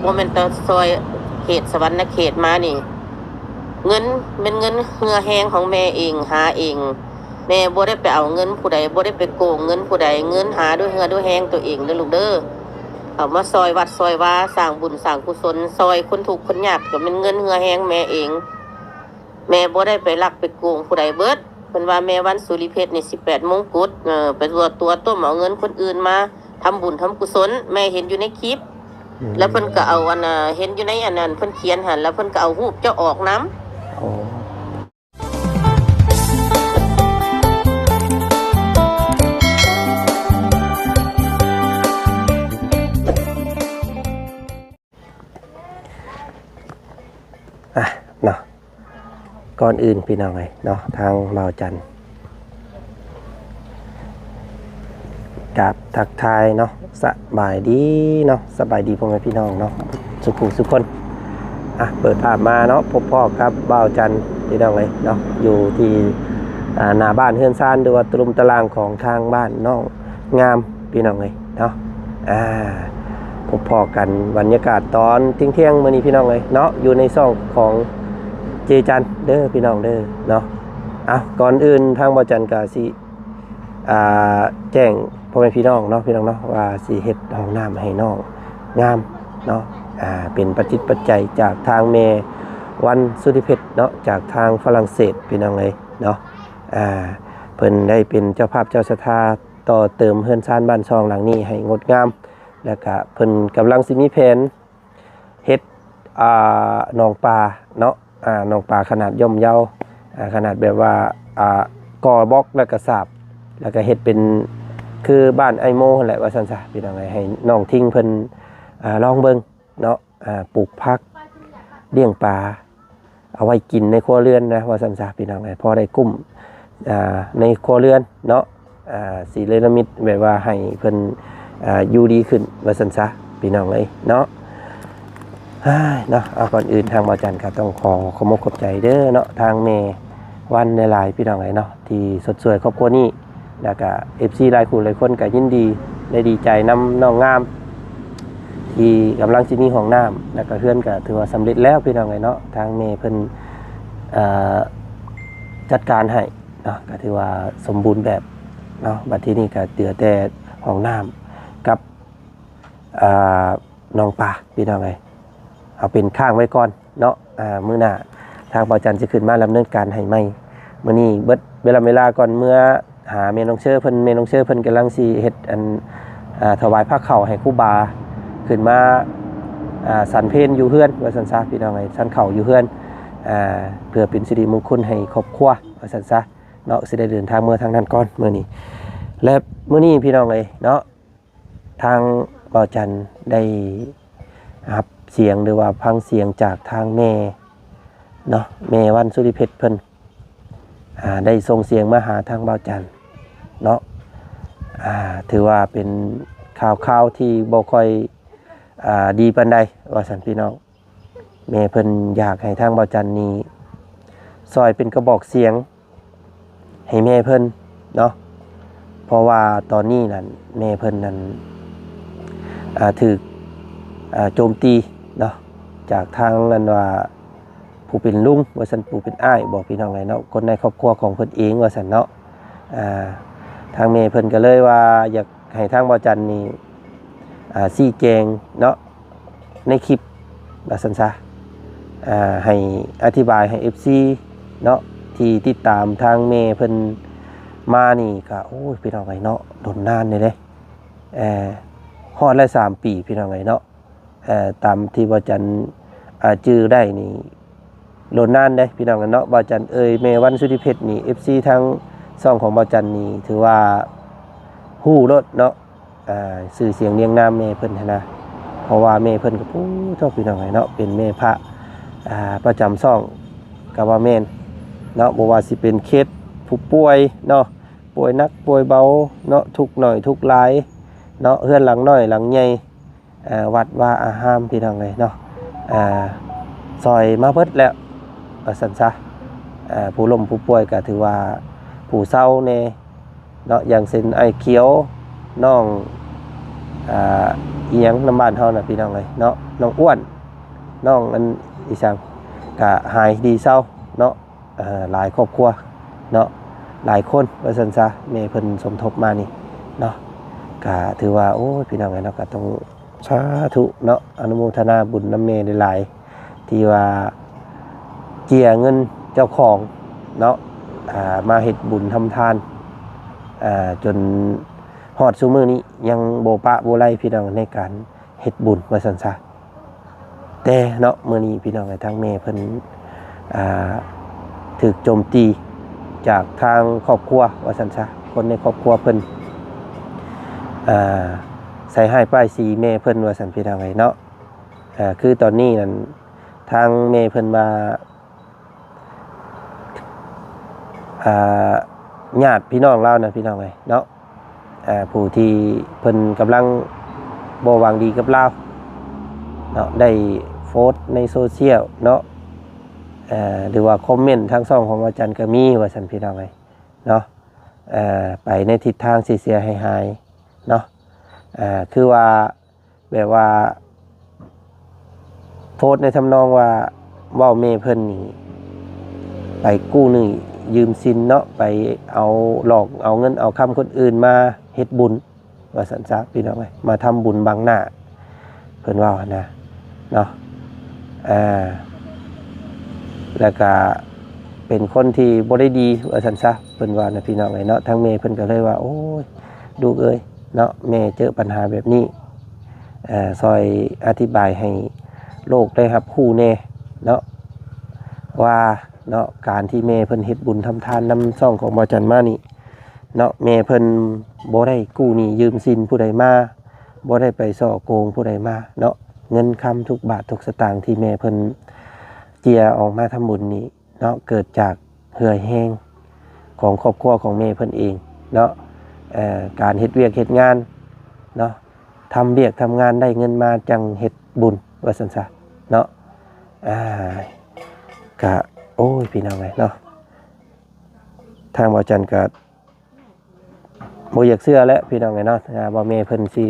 ບໍ່ແມ່ນແຕ່ຊ່ອຍເຂດສະຫວັນນະເຂດມານີ້ ເງິນແມ່ນເງິນເຫື່ອແຮງຂອງແມ່ເອງ ຫາເອງ. ແມ່ບໍ່ໄດ້ໄປເອົາເງິນຜູ້ໃດ ບໍ່ໄດ້ໄປໂກງເງິນຜູ້ໃດ ເງິນຫາດ້ວຍເຫື່ອດ້ວຍແຮງຕົວເອງເດີລູກເດີ. ເອົາມາຊ່ອຍວັດຊ່ອຍວາ ສ້າງບຸນສ້າງກຸສົນ ຊ່ອຍຄົນທຸກຄົນຍາກ ກໍແມ່ນເງິນເຫື່ອແຮງແມ່ເອງ. ແມ່ບໍ່ໄດ້ໄປລັກໄປໂກງຜູ້ໃດເບິດ. ເພິ່ນວ່າແມ່ວັນສຸລິເພັດນີ້ສິບແປດມົງກຸດ ເອີ ໄປຕົວະຕົ້ມເອົາເງິນຄົນອື່ນມາທຳບຸນທຳກຸສົນ. ແມ່ເຫັນຢູ່ໃນຄລິບ ອືມ ແລ້ວເພິ່ນກໍເອົາອັນນ່າ ເຫັນຢູ່ໃນອັນນັ້ນ ເພິ່ນຂຽນຫັ້ນ ແລ້ວເພິ່ນກໍເອົາຮູບເຈົ້າອອກນຳ. ໂອ້ ອ່ະ ເນາະ ກ່ອນອື່ນພີ່ນ້ອງເອີຍເນາະ ທາງບ່າວຈັນ ກາບທັກທາຍເນາະ ສະບາຍດີເນາະ ສະບາຍດີພໍ່ແມ່ພີ່ນ້ອງເນາະ ສູ່ຜູ້ສູ່ຄົນ. ອ່ະ ເປີດພາບມາເນາະ ພົບພໍ້ກັບບ່າວຈັນພີ່ນ້ອງເອີຍເນາະ ຢູ່ທີ່ ອ່າ ໜ້າບ້ານເຮືອນຊານ ຫຼືວ່າຕະລຸມຕະລ່າງຂອງທາງບ້ານນ້ອງງາມພີ່ນ້ອງເອີຍເນາະ. ອ່າ ພົບພໍ້ກັນບັນຍາກາດຕອນທ່ຽງໆມື້ນີ້ພີ່ນ້ອງເອີຍເນາະ ຢູ່ໃນຊ່ອງຂອງເຈຈັນເດີພີ່ນ້ອງເດີເນາະ. ອ່ະ ກ່ອນອື່ນທາງບ່າວຈັນກະຊິ ອ່າ ແຈ້ງພໍ່ແມ່ພີ່ນ້ອງເນາະ ພີ່ນ້ອງເນາະ ວ່າຊິເຮັດຫ້ອງນ້ຳໃຫ້ນ້ອງງາມເນາະ. ອ່າ ເປັນປັດຈິດປັດໄຈຈາກທາງແມ່ວັນສຸລິເພັດເນາະ ຈາກທາງຝຣັ່ງເສດພີ່ນ້ອງເອີຍເນາະ. ອ່າ ເພິ່ນໄດ້ເປັນເຈົ້າພາບເຈົ້າສັດທາຕໍ່ເຕີມເຮືອນຊານບ້ານຊ່ອງຫຼັງນີ້ໃຫ້ງົດງາມ ແລ້ວກະເພິ່ນກຳລັງຊິມີແຜນ ເຮັດ ອ່າ ໜອງປາເນາະ ອ່າ ໜອງປາຂະໜາດຍ່ອມເຍົາ ອ່າ ຂະໜາດແບບວ່າ ອ່າ ກໍ່ບລັອກແລ້ວກະສາບ ແລ້ວກະເຮັດເປັນຄືບ້ານອ້າຍໂມຫັ້ນແຫຼະ ວ່າຊັ້ນຊະພີ່ນ້ອງເອີຍ. ໃຫ້ນ້ອງທິງເພິ່ນ ອ່າ ລອງເບິ່ງເນາະ ອ່າ ປູກຜັກ ລ້ຽງປາ ເອົາໄວ້ກິນໃນຄົວເຮືອນນະ ວ່າຊັ້ນຊະພີ່ນ້ອງເອີຍ ພໍໄດ້ກຸ້ມ ອ່າ ໃນຄົວເຮືອນເນາະ. ອ່າ ຊິເນລະມິດແບບວ່າໃຫ້ເພິ່ນ ອ່າ ຢູ່ດີຂຶ້ນ ວ່າຊັ້ນຊະພີ່ນ້ອງເອີຍເນາະ. ເນາະ ເອົາ ກ່ອນອື່ນທາງບ່າວຈັນກໍຕ້ອງຂໍຂອບອົກຂອບໃຈເດີເນາະ ທາງແມ່ວັນຫຼາຍໆ ພີ່ນ້ອງເອີຍເນາະ ທີ່ຊົດຊ່ວຍຄອບຄົວນີ້ ແລ້ວກະເອັຟຊີຫຼາຍຄູ່ຫຼາຍຄົນກໍຍິນດີ ແລະ ດີໃຈນຳນ້ອງງາມ ທີ່ກຳລັງຊິມີຫ້ອງນ້ຳ ແລ້ວກະເຮືອນກະຖືວ່າສຳເລັດແລ້ວພີ່ນ້ອງເອີຍເນາະ. ທາງແມ່ເພິ່ນ ເອີ ຈັດການໃຫ້ເນາະ ກະຖືວ່າສົມບູນແບບເນາະ. ບັດທີນີ້ກະເຫຼືອແຕ່ຫ້ອງນ້ຳກັບ ເອີ ໜອງປາພີ່ນ້ອງເອີຍ ເອົາເປັນຄ້າງໄວ້ກ່ອນເນາະ. ອ່າ ມື້ໜ້າທາງບ່າວຈັນຊິຂຶ້ນມາດຳເນີນການໃຫ້ໃໝ່. ມື້ນີ້ເບິດເວລາ ເວລາກ່ອນ ເມືອຫາແມ່ນ້ອງເຊີເພິ່ນ ແມ່ນ້ອງເຊີເພິ່ນກຳລັງຊິເຮັດອັນ ອ່າ ຖວາຍພາເຂົ້າໃຫ້ຄູບາ ຂຶ້ນມາ ອ່າ ສັນເພນຢູ່ເຮືອນ ວ່າຊັ້ນຊະພີ່ນ້ອງເອີຍ ສັນເຂົ້າຢູ່ເຮືອນ ອ່າ ເພື່ອເປັນສິລິມຸງຄຸນໃຫ້ຄອບຄົວ ວ່າຊັ້ນຊະເນາະ. ຊິໄດ້ເດີນທາງເມືອທາງນັ້ນກ່ອນມື້ນີ້ ແລະ ມື້ນີ້ພີ່ນ້ອງເອີຍເນາະ ທາງບ່າວຈັນໄດ້ຮັບສຽງ ຫຼືວ່າຟັງສຽງຈາກທາງແມ່ເນາະ ແມ່ວັນສຸລິເພັດເພິ່ນ ອ່າ ໄດ້ສົ່ງສຽງມາຫາທາງບ່າວຈັນເນາະ. ອ່າ ຖືວ່າເປັນຂ່າວຄາວທີ່ບໍ່ຄ່ອຍ ອ່າ ດີປານໃດ ວ່າຊັ້ນພີ່ນ້ອງ. ແມ່ເພິ່ນຢາກໃຫ້ທາງບ່າວຈັນນີ້ຊ່ອຍເປັນກະບອກສຽງໃຫ້ແມ່ເພິ່ນເນາະ ເພາະວ່າຕອນນີ້ນັ້ນແມ່ເພິ່ນນັ້ນ ອ່າ ຖືກ ອ່າ ໂຈມຕີເນາະ ຈາກທາງອັນວ່າຜູ້ເປັນລຸງວ່າຊັ້ນ ຜູ້ເປັນອ້າຍບໍ ພີ່ນ້ອງເອີຍເນາະ ຄົນໃນຄອບຄົວຂອງເພິ່ນເອງວ່າຊັ້ນເນາະ. ອ່າ ທາງແມ່ເພິ່ນກໍເລີຍວ່າຢາກ ໃຫ້ທາງບ່າວຈັນນີ້ ອ່າ ຊີ້ແຈງເນາະ ໃນຄລິບວ່າຊັ້ນຊະ ອ່າ ໃຫ້ອະທິບາຍໃຫ້ເອັຟຊີເນາະ ທີ່ຕິດຕາມທາງແມ່ເພິ່ນມານີ້ກະ ໂອ້ຍ ພີ່ນ້ອງເອີຍເນາະ ດົນນານເດ້ ເອີ ຮອດແລ້ວສາມປີ ພີ່ນ້ອງເອີຍເນາະ. ເອີ ຕາມທີ່ບ່າວຈັນ ເອີ ຈື່ໄດ້ນີ້ ດົນນານເດ້ພີ່ນ້ອງເນາະ. ບ່າວຈັນເອີຍ ແມ່ວັນສຸລິເພັດນີ້ ເອັຟຊີທາງຊ່ອງຂອງບ່າວຈັນນີ້ ຖືວ່າຮູ້ໂລດເນາະ ເອີ ຊື່ສຽງລຽງນາມແມ່ເພິ່ນຫັ້ນນະ ເພາະວ່າແມ່ເພິ່ນກໍ ໂອ້ ໂທ້ ພີ່ນ້ອງເອີຍເນາະ ເປັນແມ່ພະ ອ່າ ປະຈຳຊ່ອງກໍວ່າແມ່ນເນາະ. ບໍ່ວ່າຊິເປັນເຄສຜູ້ປ່ວຍເນາະ ປ່ວຍໜັກປ່ວຍເບົາເນາະ ທຸກໜ້ອຍທຸກຫຼາຍເນາະ ເຮືອນຫຼັງນ້ອຍຫຼັງໃຫຍ່ ເອີ ວັດວາອາຮາມ ພີ່ນ້ອງເອີຍເນາະ ເອີ ຊ່ອຍມາເບິດແລ້ວວ່າຊັ້ນຊະ. ເອີ ຜູ້ລົ້ມຜູ້ປ່ວຍກໍຖືວ່າຜູ້ເຊົາແດ່ເນາະ ຢ່າງເຊັ່ນ ອ້າຍຂຽວ ນ້ອງ ເອີ ອີ່ຫຍັງນຳບ້ານເຮົານະພີ່ນ້ອງເອີຍເນາະ ນ້ອງອ້ວນ ນ້ອງອັນອີ່ຫຍັງ ກະຫາຍດີເຊົາເນາະ ເອີ ຫຼາຍຄອບຄົວເນາະ ຫຼາຍຄົນວ່າຊັ້ນຊະ ແມ່ເພິ່ນສົມທົບມານີ້ເນາະ ກະຖືວ່າ ໂອ້ຍ ພີ່ນ້ອງເອີຍເນາະ ກະຕ້ອງ ສາທຸເນາະ ອະນຸໂມທະນາບຸນນຳແມ່ຫຼາຍໆ ທີ່ວ່າເຈຍເງິນເຈົ້າຂອງເນາະ ອ່າ ມາເຮັດບຸນທຳທານ ອ່າ ຈົນຮອດຊຸມື້ນີ້ຍັງບໍ່ປະບໍ່ໄລພີ່ນ້ອງ ໃນການເຮັດບຸນວ່າຊັ້ນຊະ ແຕ່ເນາະ ມື້ນີ້ພີ່ນ້ອງເອີຍ ທາງແມ່ເພິ່ນ ອ່າ ຖືກໂຈມຕີຈາກທາງຄອບຄົວວ່າຊັ້ນຊະ ຄົນໃນຄອບຄົວເພິ່ນ ອ່າ ໃສ່ຮ້າຍປ້າຍສີແມ່ເພິ່ນວ່າຊັ້ນພີ່ນ້ອງເອີຍເນາະ ອ່າ ຄືຕອນນີ້ນັ້ນ ທາງແມ່ເພິ່ນວ່າ ອ່າ ຍາດພີ່ນ້ອງລາວນະພີ່ນ້ອງເອີຍເນາະ ອ່າ ຜູ້ທີ່ເພິ່ນກຳລັງບໍ່ຫວັງດີກັບລາວເນາະ ໄດ້ໂພສໃນໂຊຊຽວເນາະ ເອີ ຫຼືວ່າຄອມເມັນທາງຊ່ອງຂອງອາຈານກໍມີວ່າຊັ້ນພີ່ນ້ອງເອີຍເນາະ ເອີ ໄປໃນທິດທາງເສຍໆຫາຍໆເນາະ ເອີ ຄືວ່າ ແບບວ່າໂພສໃນທຳນອງວ່າເວົ້າແມ່ເພິ່ນນີ້ໄປກູ້ໜີ້ຢືມສິນເນາະ ໄປເອົາຫຼອກເອົາເງິນເອົາຄຳຄົນອື່ນມາເຮັດບຸນວ່າຊັ້ນຊະພີ່ນ້ອງເອີຍ ມາທຳບຸນບັງໜ້າ ເພິ່ນເວົ້າຫັ້ນນະເນາະ ອ່າ ແລ້ວກະເປັນຄົນທີ່ບໍ່ໄດ້ດີວ່າຊັ້ນຊະ ເພິ່ນວ່ານະພີ່ນ້ອງເອີຍເນາະ ທາງແມ່ເພິ່ນກໍເລີຍວ່າ ໂອ້ຍ ລູກເອີຍເນາະ ແມ່ເຈີບັນຫາແບບນີ້ ເອີ ຊ່ອຍອະທິບາຍໃຫ້ໂລກໄດ້ຮັບຮູ້ແດ່ເນາະ ວ່າເນາະ ການທີ່ແມ່ເພິ່ນເຮັດບຸນທຳທານນຳຊ່ອງຂອງບ່າວຈັນມານີ້ເນາະ ແມ່ເພິ່ນບໍ່ໄດ້ກູ້ໜີ້ຢືມສິນຜູ້ໃດມາ ບໍ່ໄດ້ໄປສໍ້ໂກງຜູ້ໃດມາເນາະ ເງິນຄຳທຸກບາດທຸກສະຕາງທີ່ແມ່ເພິ່ນເຈຍອອກມາທຳບຸນນີ້ ເນາະ ເກີດຈາກເຫື່ອແຮງຂອງຄອບຄົວຂອງແມ່ເພິ່ນເອງເນາະ ເອີ ການເຮັດວຽກເຮັດງານເນາະ ທຳວຽກທຳງານໄດ້ເງິນມາຈັ່ງເຮັດບຸນວ່າຊັ້ນຊະເນາະ ອ່າ ກະ ໂອ້ຍ ພີ່ນ້ອງເອີຍເນາະ ທາງບ່າວຈັນກະ ບໍ່ຢາກເຊື່ອແຫຼະພີ່ນ້ອງເອີຍເນາະ ອ່າ ວ່າແມ່ເພິ່ນຊິ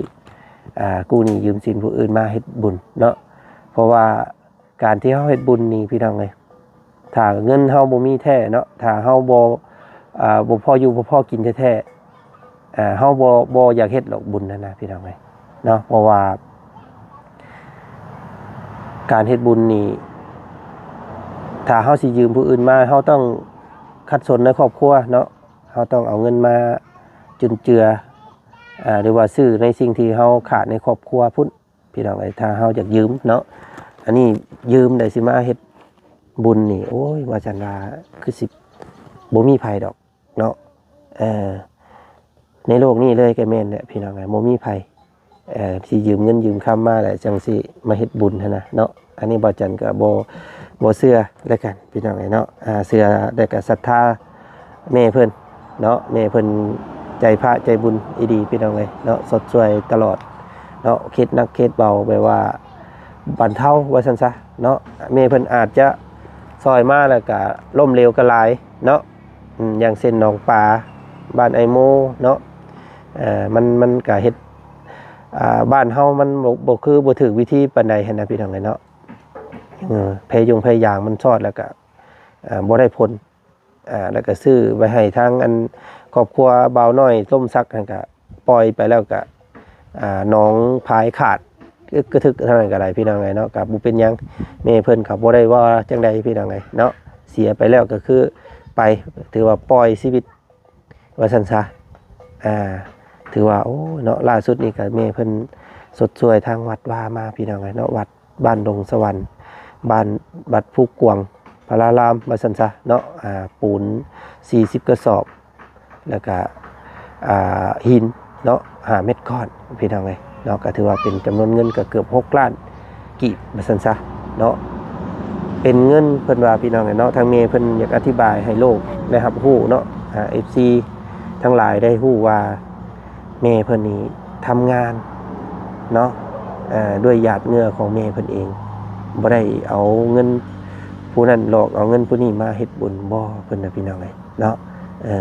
ອ່າ ກູ້ໜີ້ຢືມສິນຜູ້ອື່ນມາເຮັດບຸນເນາະ ເພາະວ່າການທີ່ເຮົາເຮັດບຸນນີ້ພີ່ນ້ອງເອີຍ ຖ້າເງິນເຮົາບໍ່ມີແທ້ເນາະ ຖ້າເຮົາບໍ່ ອ່າ ບໍ່ພໍຢູ່ບໍ່ພໍກິນແທ້ໆ ອ່າ ເຮົາບໍ່ ບໍ່ຢາກເຮັດດອກບຸນຫັ້ນນະພີ່ນ້ອງເອີຍເນາະ ເພາະວ່າການເຮັດບຸນນີ້ ຖ້າເຮົາຊິຢືມຜູ້ອື່ນມາ ເຮົາຕ້ອງຂັດສົນໃນຄອບຄົວເນາະ ເຮົາຕ້ອງເອົາເງິນມາຈຸນເຈືອ ອ່າ ຫຼືວ່າຊື້ໃນສິ່ງທີ່ເຮົາຂາດໃນຄອບຄົວພຸ້ນ ພີ່ນ້ອງເອີຍ ຖ້າເຮົາຢາກຢືມເນາະ ອັນນີ້ຢືມໄດ້ຊິມາເຮັດບຸນນີ້ ໂອ້ຍ ວ່າຊັ້ນວ່າຄືຊິບໍ່ມີໃຜດອກເນາະ ເອີ ໃນໂລກນີ້ເລີຍກໍແມ່ນແຫຼະ ພີ່ນ້ອງເອີຍ ບໍ່ມີໃຜ ເອີ ຊິຢືມເງິນຢືມຄຳມາແລ້ວຈັ່ງຊິມາເຮັດບຸນຫັ້ນນະເນາະ ອັນນີ້ບ່າວຈັນກໍບໍ່ ບໍ່ເຊື່ອແລ້ວກັນພີ່ນ້ອງເອີຍເນາະ ອ່າ ເຊື່ອແລ້ວກໍສັດທາແມ່ເພິ່ນເນາະ ແມ່ເພິ່ນໃຈພະໃຈບຸນອີ່ຫຼີພີ່ນ້ອງເອີຍເນາະ ຊົດຊ່ວຍຕະຫຼອດເນາະ ເຄັດໜັກເຄັດເບົາ ແບບວ່າບັນເທົາວ່າຊັ້ນຊະເນາະ ແມ່ເພິ່ນອາດຈະຊ່ອຍມາແລ້ວກໍລົ້ມເຫຼວກໍຫຼາຍເນາະ ອືມ ຢ່າງເຊັ່ນໜອງປາ ບ້ານໄອໂມເນາະ ເອີ ມັນ ມັນກໍເຮັດ ອ່າ ບ້ານເຮົາມັນບໍ່ ບໍ່ຄື ບໍ່ຖືກວິທີປານໃດຫັ້ນນະ ພີ່ນ້ອງເອີຍເນາະ ເອີ ແພຍົງແພຢາງມັນຊອດແລ້ວກະ ເອີ ບໍ່ໄດ້ຜົນ ອ່າ ແລ້ວກະຊື້ໄວ້ໃຫ້ທາງອັນຄອບຄົວບ່າວນ້ອຍ ລົມສັກຫັ້ນກະປ່ອຍໄປແລ້ວກະ ອ່າ ໜອງພາຍຂາດ ອຶກກະທຶກເທົ່ານັ້ນກະໄດ້ ພີ່ນ້ອງເອີຍເນາະ ກະບໍ່ເປັນຫຍັງ ແມ່ເພິ່ນກະບໍ່ໄດ້ວ່າຈັ່ງໃດ ພີ່ນ້ອງເອີຍເນາະ ເສຍໄປແລ້ວກະຄືໄປ ຖືວ່າປ່ອຍຊີວິດ ວ່າຊັ້ນຊະ ອ່າ ຖືວ່າ ໂອ້ ເນາະ ລ່າສຸດນີ້ກະແມ່ເພິ່ນຊົດຊ່ວຍທາງວັດວາມາ ພີ່ນ້ອງເອີຍເນາະ ວັດບ້ານດົງສະຫວັນ ບ້ານ ວັດພູກວາງພະລາລາມ ວ່າຊັ້ນຊະເນາະ ອ່າ ປູນສີ່ສິບກະສອບ ແລ້ວກະ ອ່າ ຫີນເນາະ ຫ້າເມັດກ້ອນ ພີ່ນ້ອງເອີຍເນາະ ກະຖືວ່າເປັນຈຳນວນເງິນກະເກືອບຫົກລ້ານ ກີບວ່າຊັ້ນຊະເນາະ ເປັນເງິນ ເພິ່ນວ່າ ພີ່ນ້ອງເອີຍເນາະ ທາງແມ່ເພິ່ນຢາກອະທິບາຍໃຫ້ໂລກໄດ້ຮັບຮູ້ເນາະ ອ່າ ເອັຟຊີ ທັງຫຼາຍໄດ້ຮູ້ວ່າ ແມ່ເພິ່ນນີ້ທຳງານເນາະ ເອີ ດ້ວຍຫຍາດເຫື່ອຂອງແມ່ເພິ່ນເອງ ບໍ່ໄດ້ເອົາເງິນຜູ້ນັ້ນຫຼອກເອົາເງິນຜູ້ນີ້ມາເຮັດບຸນບໍ່ ເພິ່ນນະ ພີ່ນ້ອງເອີຍເນາະ ເອີ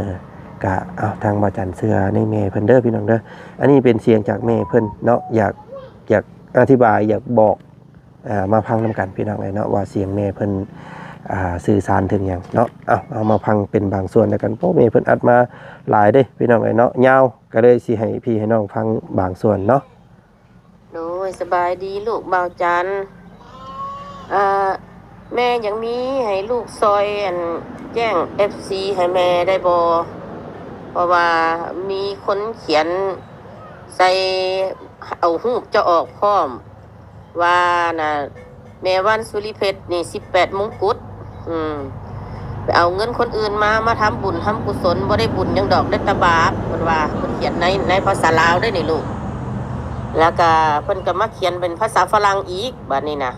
ກະ ເອົາ ທາງບ່າວຈັນເຊື່ອໃນແມ່ເພິ່ນເດີ ພີ່ນ້ອງເດີ ອັນນີ້ເປັນສຽງຈາກແມ່ເພິ່ນເນາະ ຢາກ ຢາກອະທິບາຍ ຢາກບອກ ອ່າ ມາຟັງນຳກັນພີ່ນ້ອງເອີຍເນາະ ວ່າສຽງແມ່ເພິ່ນ ອ່າ ສື່ສານເຖິງຫຍັງເນາະ. ເອົາ ເອົາມາຟັງເປັນບາງສ່ວນແລ້ວກັນ. ໂອ້ ແມ່ເພິ່ນອັດມາຫຼາຍເດ້ພີ່ນ້ອງເອີຍເນາະ ຍາວ ກໍເລີຍຊິໃຫ້ພີ່ໃຫ້ນ້ອງຟັງບາງສ່ວນເນາະ. ໂດຍ ສະບາຍດີລູກບ່າວຈັນ. ເອີ ແມ່ຍັງມີໃຫ້ລູກຊ່ອຍ ອັນ ແຈ້ງເອັຟຊີໃຫ້ແມ່ໄດ້ບໍ່? ເພາະວ່າມີຄົນຂຽນໃສ່ ເອົາຮູບເຈົ້າອອກພ້ອມ ວ່ານະ ແມ່ວັນສຸລິເພັດນີ້ ສິບແປດມົງກຸດ ອືມ ໄປເອົາເງິນຄົນອື່ນມາ ມາທຳບຸນທຳກຸສົນ ບໍ່ໄດ້ບຸນຫຍັງດອກ ໄດ້ແຕ່ບາບ ເພິ່ນວ່າ ເພິ່ນຂຽນໃນ ໃນພາສາລາວເດ້ນີ້ລູກ. ແລ້ວກະເພິ່ນກະມາຂຽນເປັນພາສາຝຣັ່ງອີກ ບາດນີ້ນະ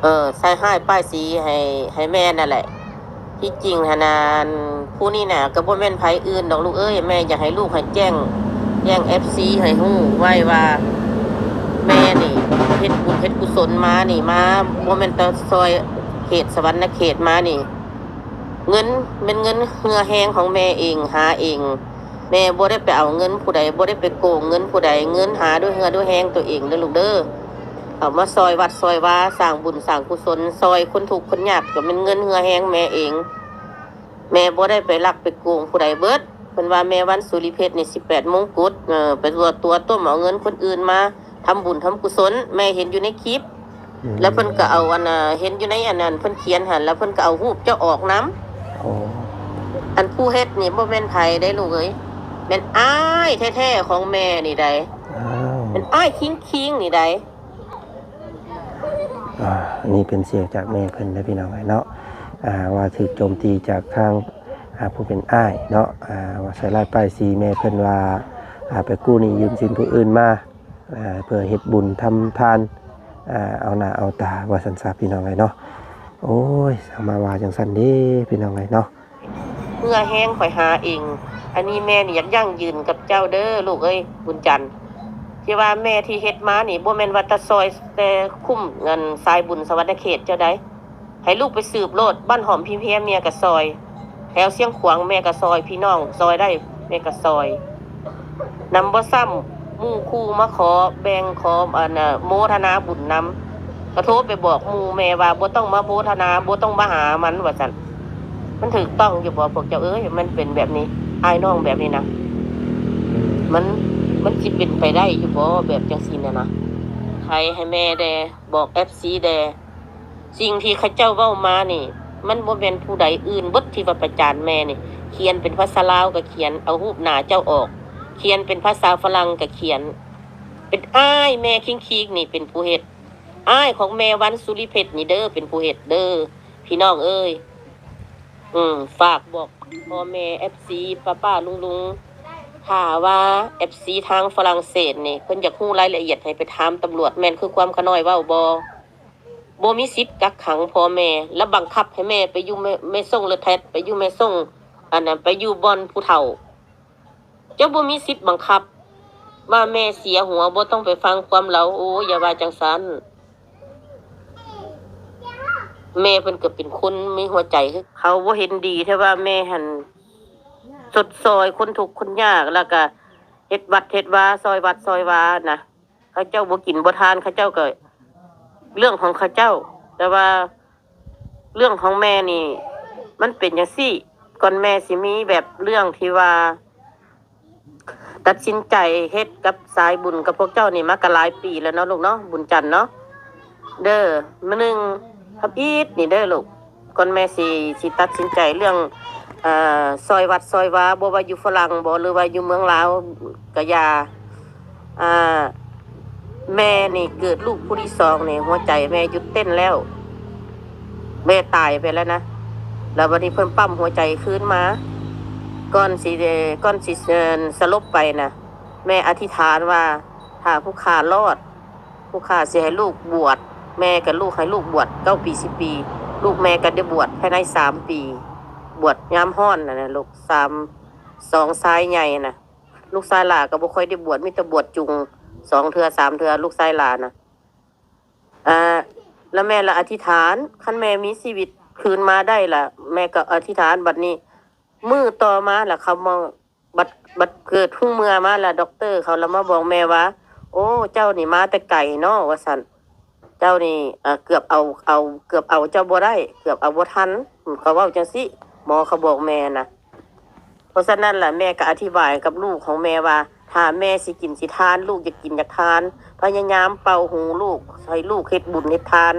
ເອີ ໃສ່ຮ້າຍປ້າຍສີໃຫ້ ໃຫ້ແມ່ນັ້ນແຫຼະ. ທີ່ຈິງຫັ້ນນະ ອັນ ຜູ້ນີ້ນະ ກໍບໍ່ແມ່ນໃຜອື່ນດອກລູກເອີຍ, ແມ່ຢາກໃຫ້ລູກໃຫ້ແຈ້ງ ແຈ້ງເອັຟຊີໃຫ້ຮູ້ໄວ້ວ່າ ແມ່ນີ້ເຮັດບຸນເຮັດກຸສົນມານີ້ ມາ ບໍ່ແມ່ນແຕ່ຊ່ອຍເຂດສະຫວັນນະເຂດມານີ້ ເງິນ ແມ່ນເງິນເຫື່ອແຮງຂອງແມ່ເອງ ຫາເອງ. ແມ່ບໍ່ໄດ້ໄປເອົາເງິນຜູ້ໃດ ບໍ່ໄດ້ໄປໂກງເງິນຜູ້ໃດ ເງິນຫາດ້ວຍເຫື່ອດ້ວຍແຮງຕົວເອງເດີລູກເດີ. ເອົາມາຊ່ອຍວັດຊ່ອຍວາ ສ້າງບຸນສ້າງກຸສົນ ຊ່ອຍຄົນທຸກຄົນຍາກ ກໍແມ່ນເງິນເຫື່ອແຮງແມ່ເອງ. ແມ່ບໍ່ໄດ້ໄປລັກໄປໂກງຜູ້ໃດເບິດ. ເພິ່ນວ່າແມ່ວັນສຸລິເພັດນີ້ ສິບແປດມົງກຸດ ເອີ ໄປຕົວະຕົ້ມເອົາເງິນຄົນອື່ນມາທຳບຸນທຳກຸສົນ ແມ່ເຫັນຢູ່ໃນຄລິບ. ອືມ ແລ້ວເພິ່ນກໍເອົາອັນນ່າ ເຫັນຢູ່ໃນອັນນັ້ນ ເພິ່ນຂຽນຫັ້ນ ແລ້ວເພິ່ນກໍເອົາຮູບເຈົ້າອອກນຳ. ອໍ ອັນຜູ້ເຮັດນີ້ບໍ່ແມ່ນໃຜເດ້ລູກເອີຍ ແມ່ນອ້າຍແທ້ໆຂອງແມ່ນີ້ໃດ໋. ອ້າວ ແມ່ນອ້າຍຄິງໆນີ້ໃດ໋. ອ່າ ອັນນີ້ເປັນສຽງຈາກແມ່ເພິ່ນເດີພີ່ນ້ອງເອີຍເນາະ ອ່າ ວ່າຖືກໂຈມຕີຈາກທາງ ອ່າ ຜູ້ເປັນອ້າຍເນາະ ອ່າ ວ່າໃສ່ຮ້າຍປ້າຍສີແມ່ເພິ່ນວ່າ ອ່າ ໄປກູ້ໜີ້ຢືມສິນຜູ້ອື່ນມາ ອ່າ ເພື່ອເຮັດບຸນທຳທານ ອ່າ ເອົາໜ້າເອົາຕາ ວ່າຊັ້ນຊະພີ່ນ້ອງເອີຍເນາະ. ໂອ້ຍ ຊ່າງມາວ່າຈັ່ງຊັ້ນເດ້ພີ່ນ້ອງເອີຍເນາະ. ເຫື່ອແຮງຂ້ອຍຫາເອງ ອັນນີ້ແມ່ນີ້ຢາກຢັ້ງຢືນກັບເຈົ້າເດີລູກເອີຍ ບຸນຈັນ ທີ່ວ່າແມ່ທີ່ເຮັດມານີ້ ບໍ່ແມ່ນວ່າແຕ່ຊ່ອຍແຕ່ຄຸ້ມເງິນສາຍບຸນສະຫວັນນະເຂດເຈົ້າໃດ໋. ໃຫ້ລູກໄປສືບໂລດ ບ້ານຫອມພີເພຍແມ່ກໍຊ່ອຍ ແຖວຊຽງຂວາງແມ່ກໍຊ່ອຍ ພີ່ນ້ອງຊ່ອຍໄດ້ແມ່ກໍຊ່ອຍນຳ. ບໍ່ຊ້ຳໝູ່ຄູ່ມາຂໍແບ່ງ ຂໍອັນນ່າ ໂມທະນາບຸນນຳ ກໍໂທໄປບອກໝູ່ແມ່ວ່າ ບໍ່ຕ້ອງມາໂມທະນາ ບໍ່ຕ້ອງມາຫາມັນ ວ່າຊັ້ນ. ມັນຖືກຕ້ອງຢູ່ບໍ່ພວກເຈົ້າເອີຍ? ມັນເປັນແບບນີ້ ອ້າຍນ້ອງແບບນີ້ນະ ມັນ ມັນຊິເປັນໄປໄດ້ຢູ່ບໍ່ ແບບຈັ່ງຊີ້ນະນະ? ໃຜໃຫ້ແມ່ແດ່ ບອກເອັຟຊີແດ່. ສິ່ງທີ່ເຂົາເຈົ້າເວົ້າມານີ້ ມັນບໍ່ແມ່ນຜູ້ໃດອື່ນເບິດທີ່ວ່າປະຈານແມ່ນີ້. ຂຽນເປັນພາສາລາວກໍຂຽນ ເອົາຮູບໜ້າເຈົ້າອອກ, ຂຽນເປັນພາສາຝຣັ່ງກໍຂຽນ. ເປັນອ້າຍແມ່ຄີງຄີງນີ້ເປັນຜູ້ເຮັດ. ອ້າຍຂອງແມ່ວັນສຸລິເພັດນີ້ເດີ ເປັນຜູ້ເຮັດເດີ ພີ່ນ້ອງເອີຍ. ອືມ ຝາກບອກພໍ່ແມ່ເອັຟຊີ ປ້າໆ ລຸງໆ ຖ້າວ່າເອັຟຊີທາງຝຣັ່ງເສດນີ້ ເພິ່ນຢາກຮູ້ລາຍລະອຽດ ໃຫ້ໄປຖາມຕຳຫຼວດ ແມ່ນຄືຄວາມຂະນ້ອຍເວົ້າບໍ່? ບໍ່ມີສິດກັກຂັງພໍ່ແມ່ ແລະບັງຄັບໃຫ້ແມ່ໄປຢູ່ແມ່ ແມ່ຊົງເລີແທັດ ໄປຢູ່ແມ່ຊົງ ອັນນັ້ນ ໄປຢູ່ບ່ອນຜູ້ເຖົ້າ. ເຈົ້າບໍ່ມີສິດບັງຄັບວ່າແມ່ເສຍຫົວ ບໍ່ຕ້ອງໄປຟັງຄວາມລາວ. ໂອ້ ຢ່າວ່າຈັ່ງຊັ້ນ. ແມ່ເພິ່ນກໍເປັນຄົນມີຫົວໃຈຄື ເຂົາບໍ່ເຫັນດີແທ້ວ່າແມ່ຫັ້ນຊົດຊ່ອຍຄົນທຸກຄົນຍາກ ແລ້ວກໍເຮັດວັດເຮັດວາ ຊ່ອຍວັດຊ່ອຍວານະ. ເຂົາເຈົ້າບໍ່ກິນບໍ່ທານ ເຂົາເຈົ້າກໍເລື່ອງຂອງເຂົາເຈົ້າ. ແຕ່ວ່າເລື່ອງຂອງແມ່ນີ້ ມັນເປັນຈັ່ງຊີ້. ກ່ອນແມ່ຊິມີແບບເລື່ອງທີ່ວ່າ ຕັດສິນໃຈເຮັດກັບສາຍບຸນກັບພວກເຈົ້ານີ້ມາກໍຫຼາຍປີແລ້ວເນາະລູກເນາະ ບຸນຈັນເນາະ ເດີ. ມື້ໜຶ່ງທຳອິດນີ້ເດີລູກ ກ່ອນແມ່ຊິ ຊິຕັດສິນໃຈເລື່ອງ ເອີ ຊ່ອຍວັດຊ່ອຍວາ ບໍ່ວ່າຢູ່ຝຣັ່ງບໍ ຫຼືວ່າຢູ່ເມືອງລາວກໍຢ່າ ອ່າ ແມ່ນີ້ເກີດລູກຜູ້ທີສອງນີ້ ຫົວໃຈແມ່ຢຸດເຕັ້ນແລ້ວ ແມ່ຕາຍໄປແລ້ວນະ. ແລ້ວບັດນີ້ເພິ່ນປ້ຳຫົວໃຈຄືນມາ ກ່ອນຊິ ກ່ອນຊິ ເອີ ສະຫຼົບໄປນະ ແມ່ອະທິຖານວ່າ ຖ້າຜູ້ຂ້າລອດ ຜູ້ຂ້າຊິໃຫ້ລູກບວດ. ແມ່ກັບລູກ ໃຫ້ລູກບວດເກົ້າປີ ສິບປີ ລູກແມ່ກໍໄດ້ບວດພາຍໃນສາມປີ ບວດຍາມຮ້ອນຫັ້ນນະລູກ ສາມ ສອງຊາຍໃຫຍ່ນະ. ລູກຊາຍຫຼ້າກໍບໍ່ຄ່ອຍໄດ້ບວດ ມີແຕ່ບວດຈຸງ ສອງເທື່ອ ສາມເທື່ອ ລູກຊາຍຫຼ້ານະ. ອ່າ ແລ້ວແມ່ລະອະທິຖານ ຄັນແມ່ມີຊີວິດຄືນມາໄດ້ລະ ແມ່ກໍອະທິຖານ. ບັດນີ້ມື້ຕໍ່ມາລະ ເຂົາມາ ບັດ ບັດເກີດຮູ້ເມື່ອມາລະ ດັອກເຕີເຂົາລະມາບອກແມ່ວ່າ ໂອ້ ເຈົ້ານີ້ມາແຕ່ໄກເນາະ ວ່າຊັ້ນ. ເຈົ້ານີ້ ເອີ ເກືອບເອົາ ເອົາ ເກືອບເອົາເຈົ້າບໍ່ໄດ້ ເກືອບເອົາບໍ່ທັນ ເຂົາເວົ້າຈັ່ງຊີ້ ໝໍເຂົາບອກແມ່ນະ. ເພາະສະນັ້ນລະ ແມ່ກໍອະທິບາຍກັບລູກຂອງແມ່ວ່າ ຖ້າແມ່ຊິກິນຊິທານ ລູກຢາກກິນຢາກທານ ພະຍາຍາມເປົ່າຫູລູກ ໃຫ້ລູກເຮັດບຸນເຮັດທານ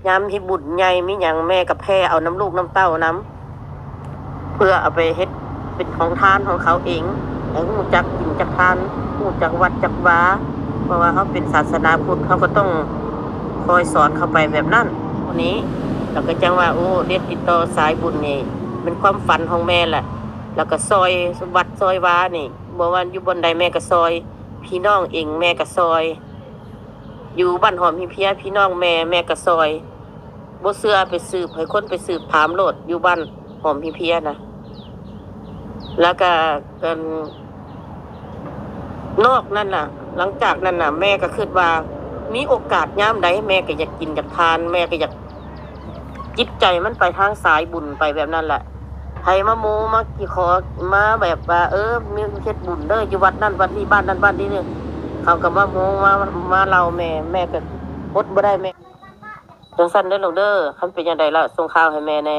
ຍາມເຮັດບຸນໃຫຍ່ມີຫຍັງ ແມ່ກໍແຜ່ເອົານຳລູກນຳເຕົ້ານຳ ເພື່ອເອົາໄປເຮັດເປັນຂອງທານຂອງເຂົາເອງ ໃຫ້ຮູ້ຈັກກິນຈັກທານ ຮູ້ຈັກວັດຈັກວາ ເພາະວ່າເຮົາເປັນສາສະໜາພຸດ ເຮົາກໍຕ້ອງຄອຍສອນເຂົາໄປແບບນັ້ນ. ໂຕນີ້ ລະກໍຈັ່ງວ່າ ໂອ້ ເຮັດຕິດຕໍ່ສາຍບຸນນີ້ ເປັນຄວາມຝັນຂອງແມ່ແຫຼະ ລະກໍຊ່ອຍວັດຊ່ອຍວານີ້ ບໍ່ວ່າຢູ່ບ່ອນໃດແມ່ກໍຊ່ອຍ ພີ່ນ້ອງເອງແມ່ກໍຊ່ອຍ ຢູ່ບ້ານຫອມຮີເພຍ ພີ່ນ້ອງແມ່ ແມ່ກໍຊ່ອຍ ບໍ່ເຊື່ອໄປສືບ ໃຫ້ຄົນໄປສືບຖາມໂລດ ຢູ່ບ້ານຫອມຮີເພຍນະ. ລະກະ ອັນ ນອກນັ້ນນະ ຫຼັງຈາກນັ້ນນະ ແມ່ກໍຄິດວ່າ ມີໂອກາດຍາມໃດ ແມ່ກໍຢາກກິນຢາກທານ ແມ່ກໍຢາກ ຈິດໃຈມັນໄປທາງສາຍບຸນໄປແບບນັ້ນແຫຼະ. ໃຜມາໂມມາກິຂໍ ມາແບບວ່າ ເອີ ມີເຮັດບຸນເດີ ຢູ່ວັດນັ້ນວັດນີ້ ບ້ານນັ້ນບ້ານນີ້ ເຂົາກໍມາໂມມາ ມາເລົ່າແມ່ ແມ່ກໍອົດບໍ່ໄດ້ແມ່. ຈັ່ງຊັ້ນເດີລູກເດີ ຄັນເປັນຈັ່ງໃດລະສົ່ງຂ່າວໃຫ້ແມ່ແດ່.